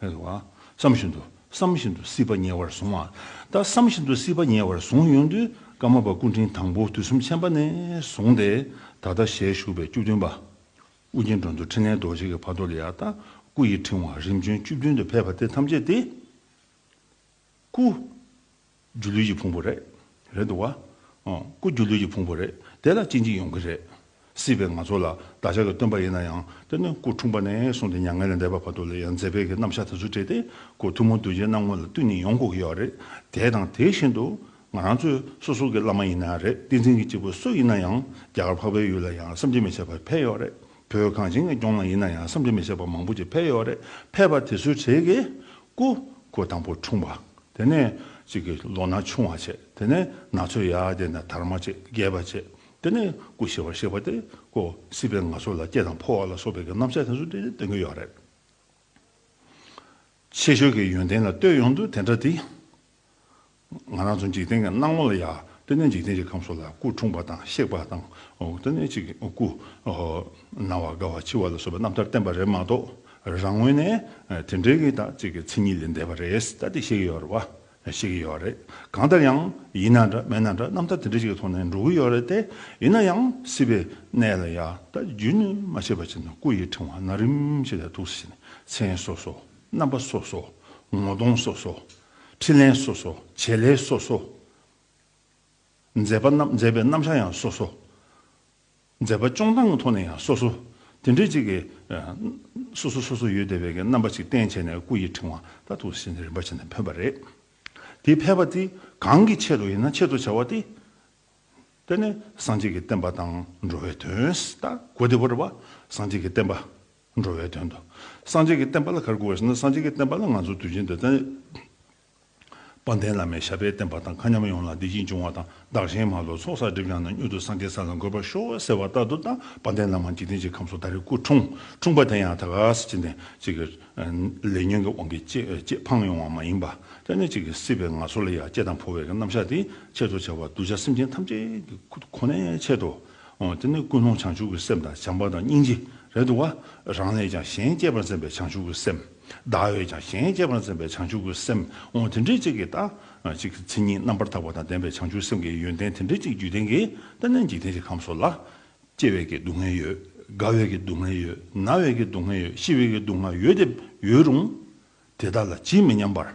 རེད་བ། བསམ་བཞིན་དུ་བསམ་བཞིན་དུ་སྲིད་པ་ཉེ་བར་བཟུང་བ། ད་བསམ་བཞིན་དུ་སྲིད་པ་ཉེ་བར་བཟུང་ཡོང་དུས་ཀརྨ་པ་སྐུ་ཕྲེང་དང་པོ་དུས་གསུམ་མཁྱེན་པ་ནས་བཟུང་སྟེ་ད་ལྟ་ཞལ་བཞུགས་པའི་བཅུ་བདུན་པ། ཨོ་རྒྱན་འགྲོ་འདུལ་འཕྲིན་ལས་རྡོ་རྗེ་གི་བར་དུ་ལ་ཡ་ད་སྐུ་ཡི་ཕྲེང་བ་རིམ་བྱོན་བཅུ་བདུན་དུ་ཕེབས་པ་དེ་ཐམས་ཅད་དེ། སྐུ། སྒྱུ་ལུས་ཀྱི་ཕུང་པོ་རེད། རེད་འདུག་བ། ཨོ། སྐུ་སྒྱུ་ལུས་ཀྱི་ཕུང་པོ་རེད། དེ་ལ་གཅེས་འཛིན་ཡོང་གི་རེད། སྲིད་པའི་ང་ཚོ་ལ་བདག་ཅག་གི་སྟོན་པ་ཡིན་ན་ཡང་དེ་ནི་སྐུ་འཁྲུངས་པ་ནས་བཟུང་སྟེ་མྱ་ངན་ལས་འདས་པ་བར་དུ་ལ་ཡང་མཛད་པའི་གི་རྣམ་གཞག་དེ་ཚོ་བྲིས་ཏེ་སྐུ་ཐུན་མོང་གདུལ་བྱའི་སྣང་ངོ་ལ་བསྟུན་ནས་ཡོང་དགོས་ཀྱི་ཡོད་རེད། དེ་དང་དེ་བཞིན་དུ་ང་རང་ཚོའི་སོ་སོ་གི་བླ་མ་ཡིན་ན་རེད། བསྟན་འཛིན་གྱི་སྐྱེས་བུ་སུ་ཡིན་ན་ཡང་རྒྱ་གར་འཕགས་པའི་ཡུལ་ལ་ཡང་བསམ་གྱིས་མི་ཁྱབ་པ་ཕེབས་ཡོད་རེད། བོད་གངས་ཅན་གྱི་ལྗོངས་ལ་ཡིན་ན་ཡང་བསམ་གྱིས་མི་ཁྱབ་པ་མང་པོ་ཅིག་ཕེབས་ཡོད་རེད། ཕེབས་པ་དེ་ཚོའི་གྲས་ཀྱི་སྐུ་སྐུ་དང་པོ་འཁྲུངས་པ། དེ་ནས་ཅིག་གི་ལོ་ན་ཆུང་བ་བྱས། དེ་ནས་ན་ཚོད་ཡར་བསྡད་ནས་དར་མ་བྱས། རྒས་པ་བྱས། དེ་ནས་སྐུ་ཞི་བར་གཤེགས་པ་དེ་ཁོ་སྲིད་པའི་ངལ་གསོ་ལ་སྐྱེ་དང་འཕོ་བ་ལ་སོགས་པའི་གི་རྣམ་གཞག་དེ་ཚོ་དེ་སྟོན་གྱི་ཡོད་རེད། ཆེ་ཤོས་ཀྱི་ཡོན་ཏན་ལ་ལྟོས་ཡོང་དུས་དེ་འདྲ་དེ། ང་རང་ཚོ་འཇིག་རྟེན་གྱི་སྣང་ངོ་ལ་ཡ། དེ་ནས་འཇིག་རྟེན་གྱི་ཁམས་སུ་ལ་སྐུ་འཁྲུངས་པ་དང་གཤེགས་པ་དང་། འོ་དེ་ནས་ཅིག་སྐུ། ན་བ་རྒ་བ་འཆི་བ་ལ་སོགས་པའི་རྣམ་ཐར་བསྟན་པ་རེད་མ་གཏོགས། རང་ངོས་ནས་དེ་འདྲའི་གི་ད་ཅིག་གི་མཚན་ཉིད་ལས་འདས་པ་རེད་ད་དེ་བཤད་ཀྱི་ཡོད་རེད་བ། བཤད་ཀྱི་ཡོད་རེད། གང་ལྟར་ཡང་ཡིན་ན་འདྲ་མིན་ན་འདྲ་རྣམ་ཐར་དེ་འདྲ་ཅིག་གི་ཐོག་ནས་འགྲོ་གི་ཡོད་རེད་དེ། ཡིན་ན་ཡང་སྲིད་པའི་གནས་ལ་ཡ་ད་རྒྱུན་མ་ཆད་པ་བྱས་ནས་སྐུ་ཡི་ཕྲེང་བ་ན་རིམ་བཞིན་དུ་འདུག་ཟེར་ནས་མཚན་སོ་སོ། རྣམ་པ་སོ་སོ། ངོ་གདོང་སོ་སོ། འཕྲིན་ལས་སོ་སོ། བྱེད་ལས་སོ་སོ། མཛད་པ་རྣམ་མཛད་པའི་རྣམ་གཞག་ཡང་སོ་སོ། མཛད་པ་སྐྱོང་སྟངས་ཀྱི་ཐོག་ནས་ཡང་སོ་སོ། དེ་འདྲའི་ཅིག་གི་སོ་སོ་སོ་སོ་ཡོད་བསྡད་པའི་གི་རྣམ་པ་ཅིག་བསྟན་བྱས་ནས་སྐུ་ཡི་ཕྲེང་བ་ད་འདུག་ཟེར་ནས་རིམ་པ་བྱས་ནས་ཕེབས་པ་རེད། དེ་ཕེབས་པ་དེ་གང་གི་ཆེད་དུ་ཡིན་ན་ཆེད་དུ་བྱ་བ་དེ། དེ་ནི་སངས་རྒྱས་ཀྱི་བསྟན་པ་དང་འགྲོ་བའི་དོན། ད་གོ་བདེ་པོ་རེད་བ། སངས་རྒྱས་ཀྱི་བསྟན་པ། འགྲོ་བའི་དོན་དུ། སངས་རྒྱས་ཀྱི་བསྟན་པ་ལ་ག་རེ་གོ་དགོས་ཟེར་ན་སངས་རྒྱས་ཀྱི་བསྟན་པ་ལ་ང་ཚོ་དུས་རྒྱུན་དུ་ད། དཔལ་ལྡན་བླ་མའི་ཞབས་པད་བརྟན་པ་དང་། མཁའ་མཉམ་ཡོངས་ལ་བདེ་སྐྱིད་འབྱུང་བ་དང་། བདག་གཞན་མ་ལུས་ཚོགས་བསགས་སྒྲིབ་སྦྱངས་ནས། མྱུར་དུ་སངས་རྒྱས་ས་ལ་འགོད་པར་ཤོག་ཟེར་བ་ལྟར་དུ་ད་དཔལ་ལྡན་བླ་མ་འཇིག་རྟེན་གྱི་ཁམས་སུ་ད་རེས་སྐུ་འཁྲུངས། འཁྲུངས་པ་དེ་ཡང་ད་ག་ཟེར་གྱི་ནས་ཅིག་གི་ལས་ཉོན་གྱི་དབང་གིས་སྐྱེ་སྐྱེ་འཕངས་ཡོང་བ་མ་ཡིན་པ། དེ་ནས་ཅིག་གི་སྲིད་པའི་ངལ་གསོ་ལ་ཡང་སྐྱེ་དང་འཕོ་བའི་གི་རྣམ་གཞག་དེ་ཆེད་དུ་བྱ་བ་གདུལ་བྱ་སེམས་ཅན་ཐམས་ཅད་ཀྱི་ཁོ་ནའི་ཆེད་དུ། འོ་དེ་ནི་ཀུན་སློང་བྱང་ཆུབ་ཀྱི་སེམས་དང་བྱམས་པ་དང་སྙིང་རྗེ་རེད་འདུག་བ། རང་ལས་ཀྱང་གཞན་གཅེས་པར་འཛིན་པའི་བྱང་ཆུབ་ཀྱི་སེམས། བདག་ལས་ཀྱང་གཞན་གཅེས་པར་འཛིན་པའི་བྱང་ཆུབ་ཀྱི་སེམས། འོ་དེ་འདྲའི་ཅིག་གི་ད་ཅིག་མཚན་ཉིད་རྣམ་པར་དག་པ་དང་ལྡན་པའི་བྱང་ཆུབ་སེམས་ཀྱི་ཡོན་ཏན་དེ་འདྲའི་ཅིག་བརྒྱུད་ལྡན་གྱི་ད་ནི་འཇིག་རྟེན་གྱི་ཁམས་སོགས་ལ། སྐྱེ་བའི་གི་སྡུག་བསྔལ་ཡོད། རྒ་བའི་གི་སྡུག་བསྔལ་ཡོད། ན་བའི་གི་སྡུག་བསྔལ་ཡོད། ཤི་བའི་གི་སྡུག་བསྔལ་ཡོད་དེ་ཡོད་རུང་། དེ་དག་ལ་ཇི་མི་སྙམ་པར།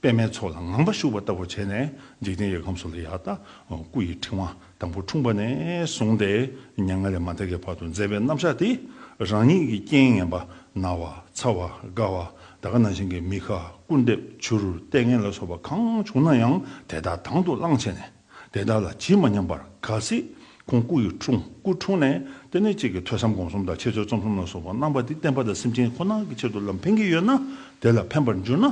པདྨའི་ཚོགས་ལ་ངང་པ་བཞུགས་པ་ལྟ་བུ་བྱས་ནས་འཇིག་རྟེན་གྱི་ཁམས་སུ་ལ་ཡར་ལྟ། སྐུ་ཡི་ཕྲེང་བ་དང་པོ་འཁྲུངས་པ་ནས་བཟུང་སྟེ་མྱ་ངན་ལས་མ་འདས་ཀྱི་བར་དུ་མཛད་པའི་རྣམ་གཞག་དེ། རང་ཉིད་ཀྱི་རྐྱེན་ངན་པ་ན་བ་ཚ་བ་རྒ་བ་ད་ག་ནང་བཞིན་གྱི་མི་ཁ་སྐུར་འདེབས་བྱུ་རུ་ལྟས་ངན་ལ་སོགས་པ་གང་བྱུང་ན་ཡང་དེ་དག་དང་དུ་བླངས་བྱས་ནས། དེ་དག་ལ་ཇི་མ་སྙམ་པར་གལ་སྲིད་ཁོང་སྐུ་ཡི་འཁྲུངས་སྐུ་འཁྲུངས་ནས་དེ་ནས་གཅིག་གི་ཐོས་བསམ་སྒོམ་གསུམ་དང་འཆད་རྩོད་རྩོམ་གསུམ་ལ་སོགས་པ་གནང་བ་འདི་བསྟན་པ་དང་སེམས་ཅན་ཁོ་ན་གི་ཆེད་དུ་ལ་ཕན་གྱི་ཡོད་ན། དེ་ལ་ཕན་པར་འགྱུར་ན།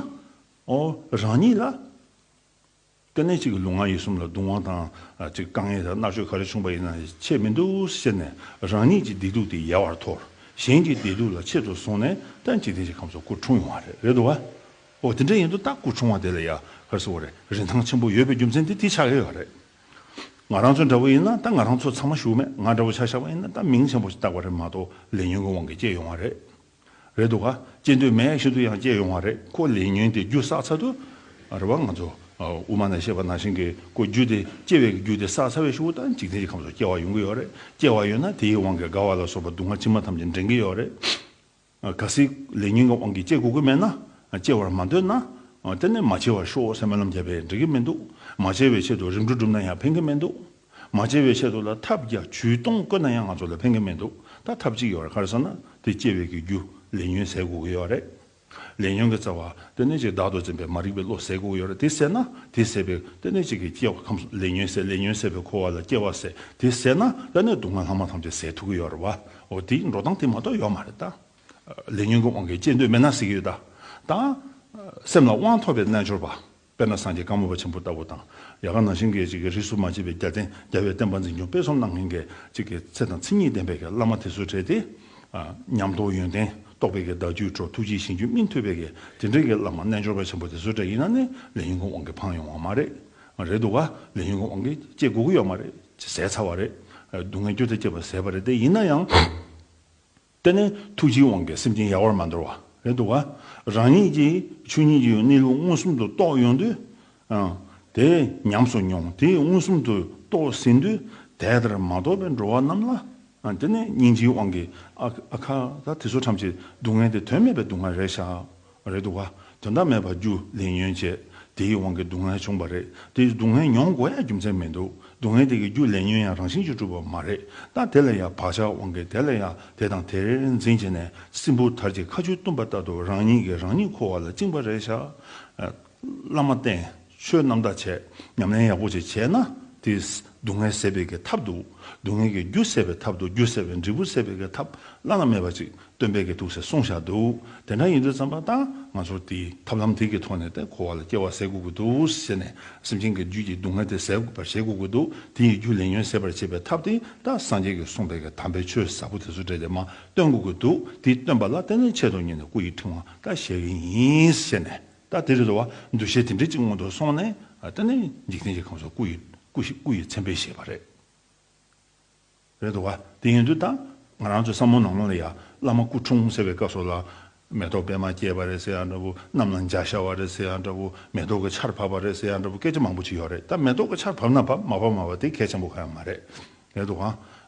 ཨོ་རང་ཉིད་ལ་དེ་ནས་གཅིག་གི་ལུས་ངག་ཡིད་གསུམ་ལ་གདུང་བ་དང་ཅིག་དཀའ་ངལ་དང་མནར་གཅོད་ག་རེ་བྱུང་བ་ཡིན་ན་ཆེད་མི་འདུག་ཟེར་ནས་རང་ཉིད་ཀྱི་བདེ་སྡུག་དེ་ཡལ་བར་དོར། གཞན་གྱི་བདེ་སྡུག་ལ་ཆེད་དུ་བཟུང་ནས་ད་འཇིག་རྟེན་གྱི་ཁམས་སུ་སྐུ་འཁྲུངས་ཡོང་བ་རེད། རེད་འདུག་བ། ཨོ་དེ་འདྲ་ཡིན་དུས་ད་སྐུ་འཁྲུངས་པ་དེ་ལ་ཡ་ག་རེ་ཟེར་དགོས་རེད། རིན་ཐང་ཆེན་པོ་ཡོད་པའི་རྒྱུ་མཚན་དེ་དེ་ཆགས་ཀྱི་ཡོད་རེད། ང་རང་ཚོ་འདྲ་བོ་ཡིན་ན་ད་ང་རང་ཚོ་ཚང་མ་ཞུ་མེད། ང་འདྲ་བོ་ཆ་བཞག་པ་ཡིན་ན་ད་མིང་ཆེན་པོ་ཞིག་བཏགས་པ་རེད་མ་གཏོགས་ལས་ཉོན་གྱི་དབང་གིས་སྐྱེས་ཡོང་བ་རེད། རེད་འདུག་ག་སྐྱེ་འདོད་མེད་བཞིན་དུ་ཡང་སྐྱེས་ཡོང་བ་རེད། ཁོ་ལས་ཉོན་དེ་རྒྱུ་བསགས་ཚར་དུས་རེད་བ། ང་ཚོ་དབུ་མ་ནས་བཤད་པ་ནང་བཞིན་གྱི་ཁོ་རྒྱུ་དེ་སྐྱེ་བའི་རྒྱུ་དེ་བསགས་ཚར་བའི་གཞུག་གུ་ད་འཇིག་རྟེན་གྱི་ཁམས་སུ་སྐྱེ་བ་ཡོང་གི་ཡོད་རེད། སྐྱེ་བ་ཡོད་ན་དེའི་དབང་གིས་རྒ་བ་ལ་སོགས་པ་སྡུག་བསྔལ་ཇི་མ་ཐམས་ཅད་འདྲེན་གྱི་ཡོད་རེད། གལ་སྲིད་ལས་ཉོན་གྱི་དབང་གིས་སྐྱེ་དགོས་ཀྱི་མེད་ན། སྐྱེ་བར་མ་འདོད་ན། དེ་ནི་མ་སྐྱེ་བར་ཤོག་ཟེར་སྨོན་ལམ་བརྒྱབ་པས་འགྲིག་གི་མི་འདུག་མ་སྐྱེ་བའི་ཆེད་དུ་རིམ་གྲོ་བསྒྲུབས་ན་ཡང་ཕན་གྱི་མི་འདུག་མ་སྐྱེ་བའི་ཆེད་དུ་ལ་ཐབས་བརྒྱ་ཇུས་སྟོང་བཀོད་ན་ཡང་ང་ཚོ་ལ་ཕན་གྱི་མི་འདུག་ད་ཐབས་གཅིག་ཡོད་རེད། ག་རེ་ཟེར་ན་དེ་སྐྱེ་བའི་གི་རྒྱུ་ལས་ཉོན་ཟད་དགོས་ཀྱི་ཡོད་རེད། ལས་ཉོན་གྱི་རྩ་བ་དེ་ནས་ཅིག་བདག་ཏུ་འཛིན་པའི་མ་རིག་པའི་བློ་ཟད་དགོས་ཀྱི་ཡོད་རེད། དེ་ཟད་ན་དེ་ཟད་པའི་དེ་ནས་ཅིག་གི་སྐྱེ་བ་ཁམས་ལས་ཉོན་ཟད་ལས་ཉོན་ཟད་པའི་འཁོར་བ་ལ་སྐྱེ་བ་ཟད། དེ་ཟད་ན་དེ་ནས་སྡུག་བསྔལ་ལྷག་མ་ཐམས་ཅད་ཟད་ཐུབ་ཀྱི་ཡོད་རེད་བ། འོ་དེའི་འགྲོ་སྟངས་དེ་མ་གཏོགས་ཡོད་མ་རེད་ད། ལས་ཉོན་གྱི་དབང་གིས་སྐྱེ་འདོད་མེད་ན་ཟེར་གྱི་ཡོད་ད། ད། སེམས་ལ་དབང་ཐོབ་པའི་རྣལ་འབྱོར་པ། དཔེར་ན་སངས་རྒྱས་ཀརྨ་པ་ཆེན་པོ་ལྟ་བུ་དང་། ཡ་ག་ནང་བཞིན་གྱི་ཅིག་གི་རིས་སུ་མ་ཆད་པའི་རྒྱལ་བསྟན་རྒྱལ་བའི་བསྟན་པ་འཛིན་སྐྱོང་སྤེལ་གསུམ་གནང་མཁན་གྱི་ཅིག་གི་ཚེ་དང་མཚན་ཉིད་ལྡན་པའི་གི་བླ་མ་དེ་ཚོའི་གྲས་དེ། ཉམས་རྟོགས་ཡོན་ཏན་རྟོགས་པའི་གི་བདག་རྒྱུད་གྲོལ་ཐུགས་རྗེའི་ཞིང་རྒྱུད་སྨིན་ཐུབ་པའི་གི་དེ་འདྲའི་གི་བླ་མ་རྣལ་འབྱོར་པ་ཆེན་པོ་དེ་ཚོའི་གྲས་ཡིན་ན་ནི་ལས་ཉོན་གྱི་དབང་གིས་ཕངས་ཡོང་བ་མ་རེད། རེད་འདུག་ག་ལས་ཉོན་གྱི་དབང་གིས་སྐྱེ་དགོས་ཀྱི་ཡོད་མ་རེད། ཟད་ཚར་བ་རེད། སྡུག་བསྔལ་རྒྱུ་དེ་སྐྱེས་པ་ཟད་པ་རེད་དེ་ཡིན་ན་ཡང་། དེ་ནས་ཐུགས་རྗེའི་དབང་གིས་སེམས་ཅན་ཡལ་བར་མ་འདོར་བ་རེད་འདུག་ག་རང་ཉིད་ཀྱིས་ཆོས་ཉིད་ཀྱི་གནས་ལུགས་མངོན་སུམ་དུ་རྟོགས་ཡོང་དུས། ཨང་། དེ་ཉམས་སུ་མྱོང་དེ་མངོན་སུམ་དུ་རྟོགས་ཟིན་དུས་དེ་ལྟར་མ་རྟོགས་པའི་འགྲོ་བ་རྣམས་ལ། ཨང་། དེ་ནས་སྙིང་རྗེའི་དབང་གིས་ཨ་ཨ་ཁ་ད་དེ་ཚོ་ཐམས་ཅད་སྡུག་བསྔལ་དེ་དོན་མེད་པའི་སྡུག་བསྔལ་རེད་ཤག་རེད་འདུག་ག་དོན་དག་མེད་པར་རྒྱུ་ལས་ཉོན་བྱས་དེའི་དབང་གིས་སྡུག་བསྔལ་བྱུང་བ་རེད། དེ་སྡུག་བསྔལ་མྱོང་དགོས་ཡ་རྒྱུ་མཚན་མི་འདུག་སྡུག་བསྔལ་དེ་གི་རྒྱུ་ལས་ཉོན་ཡང་རང་བཞིན་གྱིས་གྲུབ་པ་མ་རེད། ད་དེ་ལ་ཡང་བག་ཆགས་དབང་གིས་དེ་ལ་ཡང་དེ་དང་དེར་འཛིན་བྱས་ནས་སྲིན་བུ་དར་གྱི་ཁ་ཆུ་བཏུམས་པ་ལྟར་དུ་རང་ཉིད་ཀྱིས་རང་ཉིད་འཁོར་བ་ལ་བཅིངས་པ་རེད་ཤག་བླ་མ་བསྟེན། ཆོས་རྣམ་དག་བྱས། ཉམས་ལེན་ཡག་པོ་ཅིག་བྱས་ན་དེ་སྡུག་བསྔལ་ཟད་པའི་གི་ཐབས་འདུག་སྡུག་བསྔལ་གྱི་རྒྱུ་ཟད་པའི་ཐབས་འདུག་རྒྱུ་ཟད་པའི་འབྲས་བུ་ཟད་པའི་གི་ཐབས་བླ་ན་མེད་པ་ཅིག་སྟོན་པས་ཀྱི་ཐུགས་སྲས་གསུངས་བཞག་འདུག་དེ་འདྲ་ཡིན་དུས་ཙམ་པ་ད་ང་ཚོ་དེའི་ཐབས་ལམ་དེ་གི་ཐོག་ནས་ད་འཁོར་བ་ལ་སྐྱེ་བ་ཟད་དགོས་ཀྱི་འདུག་ཟེར་ནས་སེམས་ཅན་གྱི་རྒྱུད་ཀྱི་སྡུག་བསྔལ་དེ་ཟད་པར་བྱེད་དགོས་ཀྱི་འདུག་དེ་ཡི་རྒྱུ་ལས་ཉོན་ཟད་པར་བྱེད་པའི་ཐབས་དེ་ད་སངས་རྒྱས་ཀྱིས་གསུངས་པའི་གི་དམ་པའི་ཆོས་ཟབ་པོ་དེ་ཚོ་འདྲ་དེ་མ་སྟོན་དགོས་ཀྱི་འདུག་དེ་སྟོན་པ་ལ་དེ་ནས་ཆེད་དུ་གཉེར་ནས་སྐུ་ཡི་ཕྲེང་བ་ད་བཞེས་ཀྱི་ཡིན་ཟེར་ནས། ད་དེ་རེད་དོ། འདུ་ཤེས་དེ་འདྲའི་གཅིག་སྔོན་དུ་སོང་ནས་ཨ་དེ་ནི་འཇིག་རྟེན་གྱི་ཁམས་སུ་སྐུ་ཡི་སྐུ་ཞིག་སྐུ་ཡི་མཚན་དཔེ་བཞེས་པ་རེད། རེད་དོ། དེ་ཡིན་དུས་ད་ང་རང་ཚོའི་བསམ་བློ་ནང་ལ་ཡ་བླ་མ་སྐུ་འཁྲུངས་ཟེར་བའི་སྐབས་སུ་ལ་མེ་ཏོག་པད་མ་སྐྱེས་པ་རེད་ཟེར་ཡ་འདྲ་བོ། གནམ་ལ་འཇའ་ཤར་བ་རེད་ཟེར་ཡ་འདྲ་བོ། མེ་ཏོག་གི་ཆར་བབས་པ་རེད་ཟེར་ཡ་འདྲ་བོ། སྐད་ཆ་མང་པོ་ཅིག་ཡོད་རེད། ད་མེ་ཏོག་གི་ཆར་བབས་ན་བབས། མ་བབས་མ་བབས་དེ་གལ་ཆེན་པོ་གང་ཡང་མ་རེད། རེད་དོ།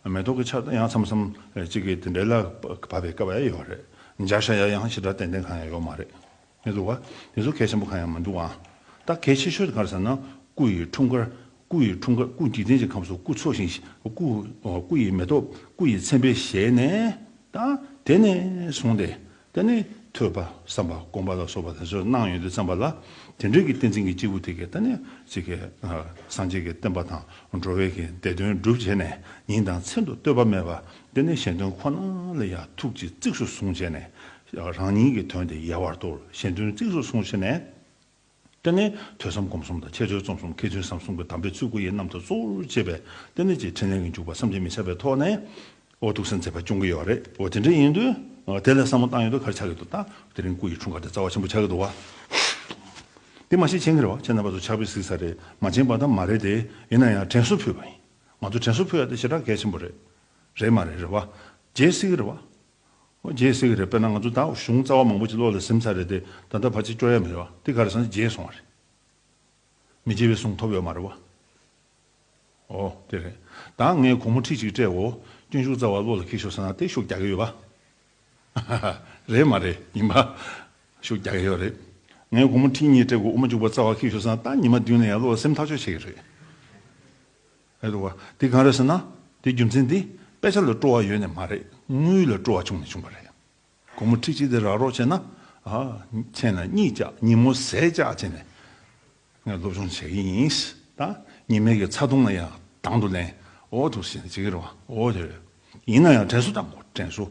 མེ་ཏོག་གི་ཆར་ད་ཡང་མཚམས་མཚམས་གཅིག་གིས་དེ་འདྲ་ལ་བབས་པའི་སྐབས་ཡང་ཡོད་རེད། འཇའ་ཤར་ཡ་ཡང་ཞེ་དྲག་ཏན་ཏན་གང་ཡང་ཡོད་མ་རེད། མི་འདུག་བ། དེ་ཚོ་གལ་ཆེན་པོ་གང་ཡང་མི་འདུག་ཨང་། ད་གལ་ཆེ་ཤོས་དེ་ག་རེ་ཟེར་ན། སྐུ་ཡི་འཁྲུངས་སྐར། སྐུ་ཡི་འཁྲུངས་སྐར། སྐུ་འཇིག་རྟེན་གྱི་ཁམས་སུ་སྐུ་འཚོ་ཞིང་། སྐུ། སྐུ་ཡི་མེ་ཏོག་སྐུ་ཡི་མཚན་དཔེ་བཞེས་ནས། ད་དེ་ནས་བཟུང་སྟེ། དེ་ནས་ཐོས་པ་བསམ་པ་སྒོམ་པ་ལ་སོགས་པ་དེ་ཚོ་གནང་ཡོང་དུས་ཙམ་པ་ལ། དེ་འདྲའི་གི་བསྟན་འཛིན་གྱི་སྐྱེས་བུ་དེ་གས་ད་ནི་ཅིག་གི་སངས་རྒྱས་ཀྱི་བསྟན་པ་དང་འགྲོ་བའི་གི་བདེ་དོན་སྒྲུབ་བྱས་ནས་ཉིན་དང་མཚན་དུ་ལྟོས་པ་མེད་པ། དེ་ནས་གཞན་དོན་ཁོ་ན་ལ་ཡང་ཐུགས་ཀྱི་གཙིགས་སུ་བཟུང་བྱས་ནས། རང་ཉིད་ཀྱི་དོན་དེ་ཡལ་བར་དོར། གཞན་དོན་གཙིགས་སུ་བཟུང་བྱས་ནས། དེ་ནས་ཐོས་བསམ་སྒོམ་གསུམ་དང་འཆད་རྩོད་རྩོམ་གསུམ། མཁས་བཙུན་བསམ་གསུམ་གྱི་དམ་པའི་ཚུལ་སྐུ་ཡི་རྣམ་ཐར་གཙོ་བོར་བྱས་པའི་དེ་ནས་ཀྱི་འཕྲིན་ལས་ཀྱི་འཇུག་པ་བསམ་གྱིས་མི་ཁྱབ་པའི་ཐོག་ནས། འོ་ཐུགས་སེམས་མཛད་པ་སྐྱོང་གི་ཡོད་རེད། འོ་དེ་འདྲ་ཡིན་དུས། དེ་ལ་བསམ་བློ་བཏང་ཡོང་དུས་ག་རེ་ཆགས་ཀྱི་འདུག་ད་དེ་རིང་སྐུ་ཡི་འཁྲུངས་སྐར་དེ་རྩ་བ་ཆེན་པོ་ཆགས་ཀྱི་འདུག་བ། དེ་མ་གཞི་མཁྱེན་གྱི་རེད་བ། ཁྱེད་རྣམ་པ་ཚོ་ཕྱག་དཔེ་གཟིགས་ས་རེད། མ་མཁྱེན་པ་ད་མ་རེད་དེ། ཡིན་ན་ཡང་དྲན་གསོ་ཕུལ་བ་ཡིན། ང་ཚོ་དྲན་གསོ་ཕུལ་ཡ་དེ་ཞེ་དྲག་གལ་ཆེན་པོ་རེད། རེད་མ་རེད། རེད་བ། བརྗེད་སྲིད་ཀྱི་རེད་བ། འོ་བརྗེད་སྲིད་ཀྱི་རེད། དཔེར་ན་ང་ཚོ་ད་གཞུང་རྩ་བ་མང་པོ་ཅིག་བློ་ལ་ཟིན་ཚར་རེད་དེ། ད་ལྟ་ཕལ་ཆེར་སྐྱོར་ཡ་མི་རེད་བ། དེ་ག་རེ་ཟེར་ན་བརྗེད་སོང་བ་རེད། མི་བརྗེད་པའི་གཟུངས་ཐོབ་ཡོད་མ་རེད་བ། ཨོ་དེ་རེད། ད་ངས་སྒོར་མོ་ཁྲི་གཅིག་སྤྲད་འོ། སྤྱོད་འཇུག་རྩ་བ་བློ་ལ་འཁྱེར་ཤོག་ཟེར་ན་དེ་ཤུགས་རྒྱག་གི་ཡོད་པ། རེད་མ་རེད། ཡིན་པ། ཤུགས་རྒྱག་གི་ཡོད་རེད། ངས་སྒོར་མོ་ཁྲི་གཉིས་སྤྲད་འོ། དབུ་མ་འཇུག་པ་རྩ་བ་འཁྱེར་ཤོག་ཟེར་ན་ད་ཉི་མ་བདུན་ནས་ཡར་བློ་ལ་སེམས་ཐག་ཆོད་བྱེད་ཀྱི་རེད། རེད་འདུག་བ། དེ་གང་རེད་ཟེར་ན། དེ་རྒྱུ་མཚན་དེ། དཔེ་ཆ་ལ་སྤྲོ་བ་ཡོད་ནས་མ་རེད། དངུལ་ལ་སྤྲོ་བ་བྱུང་ནས་བྱུང་བ་རེད། སྒོར་མོ་ཁྲི་གཅིག་དེ་རག་རོགས་བྱས་ན། ཨ། མཁྱེན་ལ་གཉིད་བཅག་ཉིན་མོ་ཟས་བཅག་བྱས་ནས། ངས་སློབ་སྦྱོང་བྱེད་ཀྱི་ཡིན། ད། ཉི་མའི་གི་ཚ་གདུང་ལ་ཡང་དང་དུ་ལེན། འོ་འདུག་ཟེར་ནས་བྱེད་ཀྱི་རེད་བ། འོ་དེ་རེད། ཡིན་ན་ཡང་དྲན་གསོ་བཏང་དགོས། དྲན་གསོ།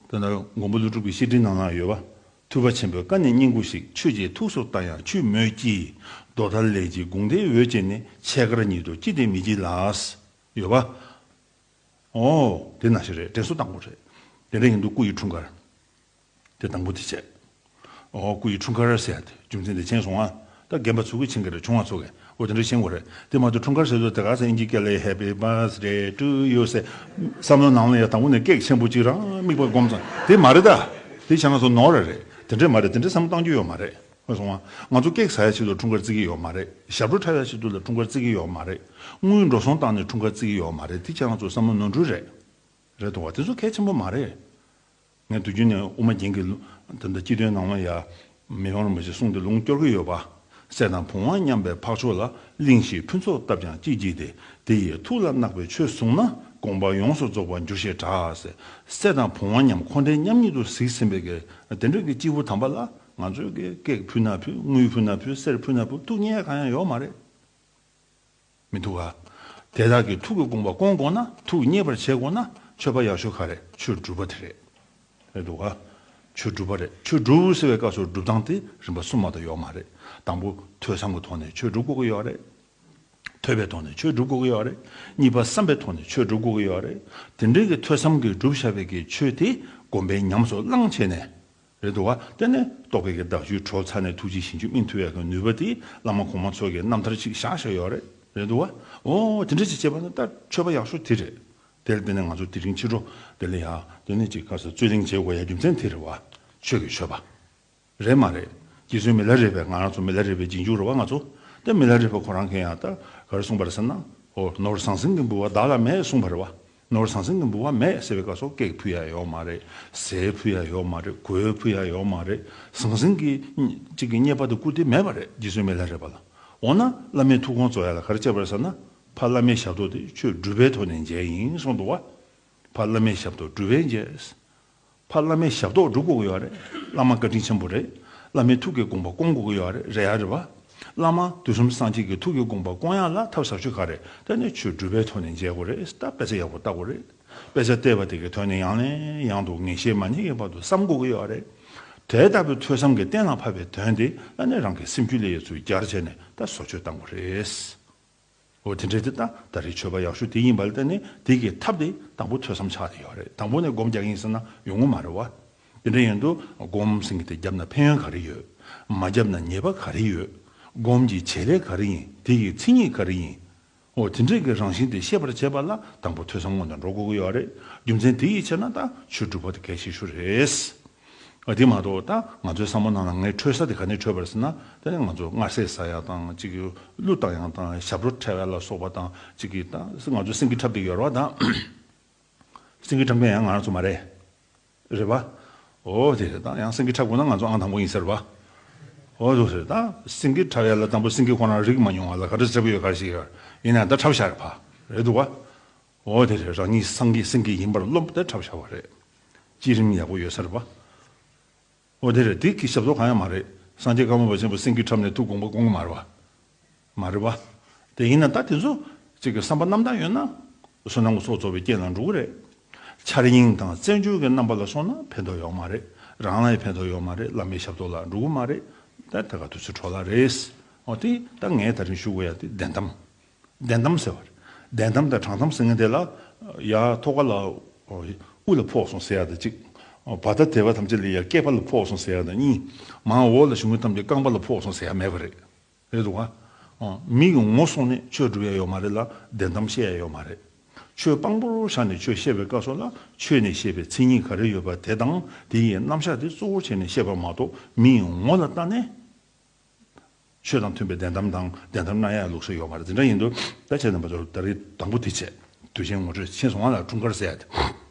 ད་ལྟ་མགོན་པོ་ཀླུ་སྒྲུབ་ཀྱི་བཤེས་སྤྲིང་ནང་ན་ཡོད་པ། ཐུབ་པ་ཆེན་པོའི་བཀའ་ནི་སྙིང་པོ་ཞིག་ཆོས་ཀྱི་ཐུགས་སུ་བཏང་ཡང་ཆུད་མོད་ཀྱི། རྡོ་ཐལ་ལས་ཀྱི་དགུང་ཟླའི་འོད་ཅན་ནི། ཕྱེད་ཀར་ཉིད་དུ་ཅི་སྟེ་མི་བགྱིད་ལགས། ཡོད་པ། ཨོ། དེ་ནང་བཞིན་རེད། དྲན་གསོ་བཏང་དགོས་རེད། དེ་འདྲ་ཡིན་དུས་སྐུ་ཡི་འཁྲུངས་སྐར། དེ་དང་པོ་དེ་བྱས། ཨོ། སྐུ་ཡི་འཁྲུངས་སྐར་ཟེར་ཡ་དེ་རྒྱུ་མཚན་དེ་མཁྱེན་སོང་ཨ། ད་རྒན་པ་ཚོ་གིས་མཁྱེན་གྱི་རེད། ཆུང་བ་ཚོ་གིས། ཨོ་དེ་འདྲ་མཁྱེན་དགོས་རེད། དེ་མ་གཏོགས་འཁྲུངས་སྐར་ཟེར་དུས་དེ་ག་ཚོད་ཨིན་ཇི་སྐད་ལ་Happy birthday to you ཟེར། བསམ་བློ་ནང་ལ་ཡ་དང་པོ་ནས་ཀེག་ཆེན་པོ་གཅིག་རང་མིག་པ་སྒོམ་ཙང་དེ་མ་རེད་ད། དེ་ཁྱེད་རང་ཚོ་ནོར་རེད། དེ་འདྲས་མ་རེད། དེ་འདྲས་བསམ་བློ་བཏང་རྒྱུ་ཡོད་མ་རེད། ཧ་སོང་ང་། ང་ཚོ་ཀེག་ཟ་ཡ་ཆེད་དུ་འཁྲུངས་སྐར་བརྩི་གི་ཡོད་མ་རེད། ཞབས་བྲོ་འཁྲབ་ཡ་ཆེད་དུ་ལ་འཁྲུངས་སྐར་བརྩི་གི་ཡོད་མ་རེད། དངུལ་འགྲོ་སོང་བཏང་ནས་འཁྲུངས་སྐར་བརྩི་གི་ཡོད་མ་རེད། དེ་ཁྱེད་རང་ཚོ་བསམ་བློ་ནོར་འཁྲུལ་རེད། རེད་འདུག་བ། དེ་ཚོ་གལ་ཆེན་པོ་མ་རེད། ངས་དུས་རྒྱུན་ནས་དབུ་མ་རྒྱན་གྱི་ལུང་། ད་ལྟ་སྤྱི་དོན་ནང་ལ་ཡ། མི་ཕམ་རིན་པོ་ཆེ་གསུང་དེ་ལུང་སྐྱོར་གྱི་ཡོད་པ། སྲས་དང་བུང་བ་མཉམ་པའི་འཕགས་མཆོག་ལ། གླིང་བཞིའི་ཕུན་ཚོགས་བཏབ་ཀྱང་ཅི་བགྱིས་ཏེ། དེ་ཡི་ཐུགས་ལ་བརྣག་པའི་ཆོས་བཟུང་ན། དགོངས་པ་ཡོངས་སུ་རྫོགས་པར་འགྱུར་ཞེས་གྲགས་ཟེར། སྲས་དང་བུང་བ་མཉམ་འཁོར་འདས་མཉམ་ཉིད་དུ་གཟིགས་ཟིན་པའི་གི་དེ་འདྲ་གི་སྐྱེས་བུ་དམ་པ་ལ་ང་ཚོས་གི་སྐད་ཕུལ་ན་ཕུལ། དངུལ་ཕུལ་ན་ཕུལ། གསེར་ཕུལ་ན་ཕུལ། ཐུགས་མཉེས་གང་ཡང་ཡོད་མ་རེད། མི་ཐུབ་ག་དེ་དག་གི་ཐུགས་ཀྱི་དགོངས་པ་སྐོང་དགོས་ན། ཐུགས་མཉེས་པར་བྱེད་དགོས་ན། མཆོད་པ་ཡག་ཤོས་ག་རེ། ཆོས་སྒྲུབ་པ་དེ་རེད། རེད་འདུག་ག་ཆོས་སྒྲུབ་པ་རེད། ཆོས་སྒྲུབ་ཟེར་བའི་སྐབས་སུ་སྒྲུབ་སྟངས་དེ་རིམ་པ་གསུམ་མ་གཏོགས་ཡོད་མ་རེད། དང་པོ་ཐོས་བསམ་གྱི་ཐོག་ནས་ཆོས་སྒྲུབ་དགོས་ཀྱི་ཡོད་རེད། ཐོས་པའི་ཐོག་ནས་ཆོས་སྒྲུབ་དགོས་ཀྱི་ཡོད་རེད། གཉིས་པ་བསམ་པའི་ཐོག་ནས་ཆོས་སྒྲུབ་དགོས་ཀྱི་ཡོད་རེད། དེ་འདྲའི་གི་ཐོས་བསམ་གྱིས་སྒྲུབ་བཞག་པའི་གི་ཆོས་དེ་སྒོམ་པས་ཉམས་སུ་བླངས་བྱས་ནས། རེད་འདུག་བ། དེ་ནས་རྟོག་པའི་གི་བདག་རྒྱུད་གྲོལ་ཚར་ནས་ཐུགས་རྗེ་ཞིང་བཅུད་སྨིན་ཐུབ་ཡག་གི་ནུས་པ་དེ་བླ་མ་གོང་མ་ཚོ་གི་རྣམ་ཐར་ཅིག་བཞག་བཞག་ཡོད་རེད། རེད་འདུག་བ། འོ་དེ་འདྲ་ཅིག་བྱས་པ་ན་ད་མཆོད་པ་ཡག་ཤོས་དེ་རེད། དེར་བརྟེན་ནས་ང་ཚོ་དེ་རིང་ཕྱི་དྲོ་དེ་ལ་ཡ་དེ་ནས་ཅིག་ག་ས་རྩོད་གླེང་བྱེད་དགོས་ཡ་རྒྱུ་མཚན་དེ་རེད་བ། ཆོས་ཀྱི་མཆོད་པ། རེད་མ་རེད། རྗེ་བཙུན་མི་ལ་རས་པས་ང་རང་ཚོ་མི་ལ་རས་པའི་རྗེས་འཇུག་རེད་བ་ང་ཚོ། དེ་མི་ལ་རས་པ་ཁོ་རང་གིས་ཡང་ད་ག་རེ་གསུངས་པ་རེད་ཟེར་ན། འོ་ནོར་ཟང་ཟིང་གི་འབུལ་བ་བདག་ལ་མེད་གསུངས་པ་རེད་བ། ནོར་ཟང་ཟིང་གི་འབུལ་བ་མེད་ཟེར་བའི་སྐབས་སུ་སྐད་ཕུལ་ཡ་ཡོད་མ་རེད། ཟས་ཕུལ་ཡ་ཡོད་མ་རེད། གོས་ཕུལ་ཡ་ཡོད་མ་རེད། ཟང་ཟིང་གི་གཅིག་གི་རྙེད་པ་དེ་བསྐུར་དེ་མེད་པ་རེད། རྗེ་བཙུན་མི་ལ་རས་པ་ལ། འོ་ན་བླ་མའི་ཐུགས་དགོངས་རྫོགས་ཡ་ལ་ག་རེ་བྱས་པ་རེད་ཟེར་ན། ཕ་བླ་མའི་ཞབས་ཏོག་དེ་ཆོས་སྒྲུབ་པའི་ཐོག་ནས་མཇལ་ཡིན་གསུངས་འདུག་བ། ཕ་བླ་མའི་ཞབས་ཏོག་སྒྲུབ་པས་མཇལ། ཕ་བླ་མའི་ཞབས་ཏོག་སྒྲུབ་དགོས་ཀྱི་ཡོད་རེད། བླ་མ་བཀའ་དྲིན་ཆེན་པོ་རེད། བླ་མའི་ཐུགས་ཀྱི་དགོངས་པ་སྐོང་དགོས་ཀྱི་ཡོད་རེད། རེད་ཡ་རེད་བ། བླ་མ་དུས་གསུམ་སངས་རྒྱས་ཀྱི་ཐུགས་ཀྱི་དགོངས་པ་སྐོང་ཡག་ལ་ཐབས་ཟབ་ཤོས་ག་རེ། དེ་ནི་ཆོས་སྒྲུབ་པའི་ཐོག་ནས་མཇལ་དགོས་རེད། ད་དཔེ་ཆ་ཡག་པོ་ལྟ་དགོས་རེད། དཔེ་ཆ་བལྟས་པ་དེ་གི་དོན་ནི་ཡང་ནས་ཡང་དུ་ངེས་ཤེས་མ་རྙེད་ཀྱི་བར་དུ་བསམ་དགོས་ཀྱི་ཡོད་རེད། དེ་ལྟ་བུའི་ཐོས་བསམ་གྱིས་གཏན་ལ་ཕབ་པའི་དོན་དེ་ཨ་ནི་རང་གི་སེམས་རྒྱུད་ལ་ཡོད་ཚུལ་སྦྱར་བྱས་ནས་ད་བཟོ་བཅོས་བཏང་དགོས་རེད། འོ་དེ་འདྲའི་དེ་ད་ད་རེས་མཆོད་པ་ཡག་ཤོས་དེ་ཡིན་པ་ལ་བརྟེན་ནས་དེ་གི་ཐབས་དེ་དང་པོ་ཐོས་བསམ་ཆགས་བསྡད་ཡོད་རེད། དང་པོ་ནས་སྒོམ་རྒྱག་གི་ཡིན་ཟེར་ན་ཡོང་གི་མ་རེད་བ། དེ་འདྲ་ཡིན་དུས་སྒོམ་ཟེར་མཁན་དེ་བརྒྱབ་ན་ཕན་ཡོན་ག་རེ་ཡོད། མ་བརྒྱབ་ན་ཉེས་པ་ག་རེ་ཡོད། སྒོམ་གྱི་བྱེད་ལས་ག་རེ་ཡིན། དེ་ཡི་མཚན་ཉིད་ག་རེ་ཡིན། འོ་དེ་འདྲའི་གི་རང་བཞིན་དེ་ཤེས་པར་བྱེད་པ་ལ་དང་པོ་ཐོས་བསམ་སྔོན་དུ་འགྲོ་དགོས་ཀྱི་ཡོད་རེད། རྒྱུ་མཚན་དེ་ཡིས་བྱས་ན་ད་ཆོས་སྒྲུབ་པ་དེ་གལ་ཆེ་ཤོས་རེད། ཨ་དེ་མ་གཏོགས་ད་ང་ཚོའི་བསམ་བློ་ནང་ལ་ངའི་འཕྲོད་ས་དེ་ག་ནས་འཕྲོད་པ་རེད་ཟེར་ན། དེ་ནི་ང་ཚོ་མངར་ཟས་ཟ་ཡག་དང་གཅིག་གི་གླུ་བཏང་ཡག་དང་ཞབས་བྲོ་འཁྲབ་ཡག་ལ་སོགས་པ་དང་གཅིག་གི་ད་ང་ཚོ་སེང་གེ་འཁྲབ་བསྡད་ཡོད་རེད་བ་ད། སེང་གེ་འཁྲབ་མཁན་ཡང་ང་རང་ཚོ་མ་རེད། རེད་བ། འོ་དེ་རེད་ད། ཡང་སེང་གེ་འཁྲབ་དགོས་ན་ང་ཚོ་ཨང་དང་པོ་ཡིན་ཟེར་བ། འོ་དེ་རེད་ད། སེང་གེ་འཁྲབ་ཡག་ལ་དང་པོ་སེང་གེ་ཁོ་རང་རིག་མ་མྱོང་བ་ལ་ག་འདྲ་འཁྲབ་ཡོད་ག་རེ་ཞིག་ཡོད། ཡིན་ན་ད་འཁྲབ་བཞག་རེད་བ། རེད་འདུག་བ། འོ་དེ་རེད། རང་ཉིད་སངས་རྒྱས་སེང་གེ་ཡིན་པར་རློམ་དེ་འཁྲབ་བཞག་པ་རེད། བསྐྱེད་རིམ་ཡག་པོ་ཡོད་ས་རེད་བ། འོ་དེ་རེད། དེ་གི་ཞབས་ཏོག་གང་ཡང་མ་རེད། སངས་རྒྱས་ཀརྨ་པ་ཆེན་པོ་སེང་གེ་འཁྲབ་ནས་ཐུགས་དགོངས་པ་སྐོང་གི་མ་རེད་བ། མ་རེད་བ། དེ་ཡིན་ན་ད་དེ་ཚོ་གཅིག་གི་བསམ་པ་རྣམ་དག་ཡོད་ན་བསོད་ནམས་ཀྱི་ཚོགས་རྫོགས་པའི་རྐྱེན་ལ་འགྲོ་གི་རེད། འཆར་ཡིན་དང་རྩེད་འཇོ་གི་རྣམ་པ་ལ་སོང་ན་ཕན་ཐོགས་ཡོད་མ་རེད། རང་ལ་ཡང་ཕན་ཐོགས་ཡོད་མ་རེད། བླ་མའི་ཞབས་ཏོག་ལ་འགྲོ་གི་མ་རེད། ད་དེ་ག་དུས་ཚོད་འཕྲོ་བརླག་རེད། འོ་དེ་ད་ངས་ད་རིང་ཞུ་དགོས་ཡ་དེ་བདེན་གཏམ། བདེན་གཏམ་ཟེར་བ་རེད། བདེན་གཏམ་དང་དྲང་གཏམ་ཟེར་མཁན་དེ་ལ་ཡ་ཐོག་ཁ་ལ་དབུ་ལ་ཕོག་སོང་ཟེར་ཡ་དང་གཅིག་བ་ད་དད་པ་ཐམས་ཅད་ལ་ཡ་སྐེད་པ་ལ་ཕོག་སོང་ཟེར་ཡ་དང་གཉིས། མར་འོག་ལ་བཞུགས་མཁན་ཐམས་ཅད་རྐང་པ་ལ་ཕོག་སོང་ཟེར་ཡ་མེད་པ་རེད། རེད་འདུག་ག་འོ། མི་གི་ངོ་སོང་ནས་ཆོས་སྒྲུབ་ཡ་ཡོད་མ་རེད་ལ་བདེན་གཏམ་བཤད་ཡ་ཡོད་མ་རེད། ཆོས་དཔང་པོར་བཞག་ནས་ཆོས་བཤད་པའི་སྐབས་སུ་ལ་ཆོས་ནས་བཤད་པའི་མཚན་ཉིད་ག་རེ་ཡོད་པ་དེ་དང་དེ་ཡི་རྣམ་གཞག་དེ་གཙོ་བོར་བྱས་ནས་བཤད་པ་མ་གཏོགས་མི་ཡི་ངོ་ལ་ལྟ་ནས། ཆོས་དང་མཐུན་པའི་བདེན་གཏམ་དང་བདེན་གཏམ་སྣ་ཡ་ལུགས་སྲོལ་ཡོད་མ་རེད། དེ་འདྲ་ཡིན་དུས་ད་ཁྱེད་རྣམ་པ་ཚོར་ད་རེས་དང་པོ་དེ་བྱས། དུས་ཆེན་ངོ་སྤྲོད་ཕྱིན་སོང་བ་ལ་འཁྲུངས་སྐར་ཟེར་ཡ་དེ།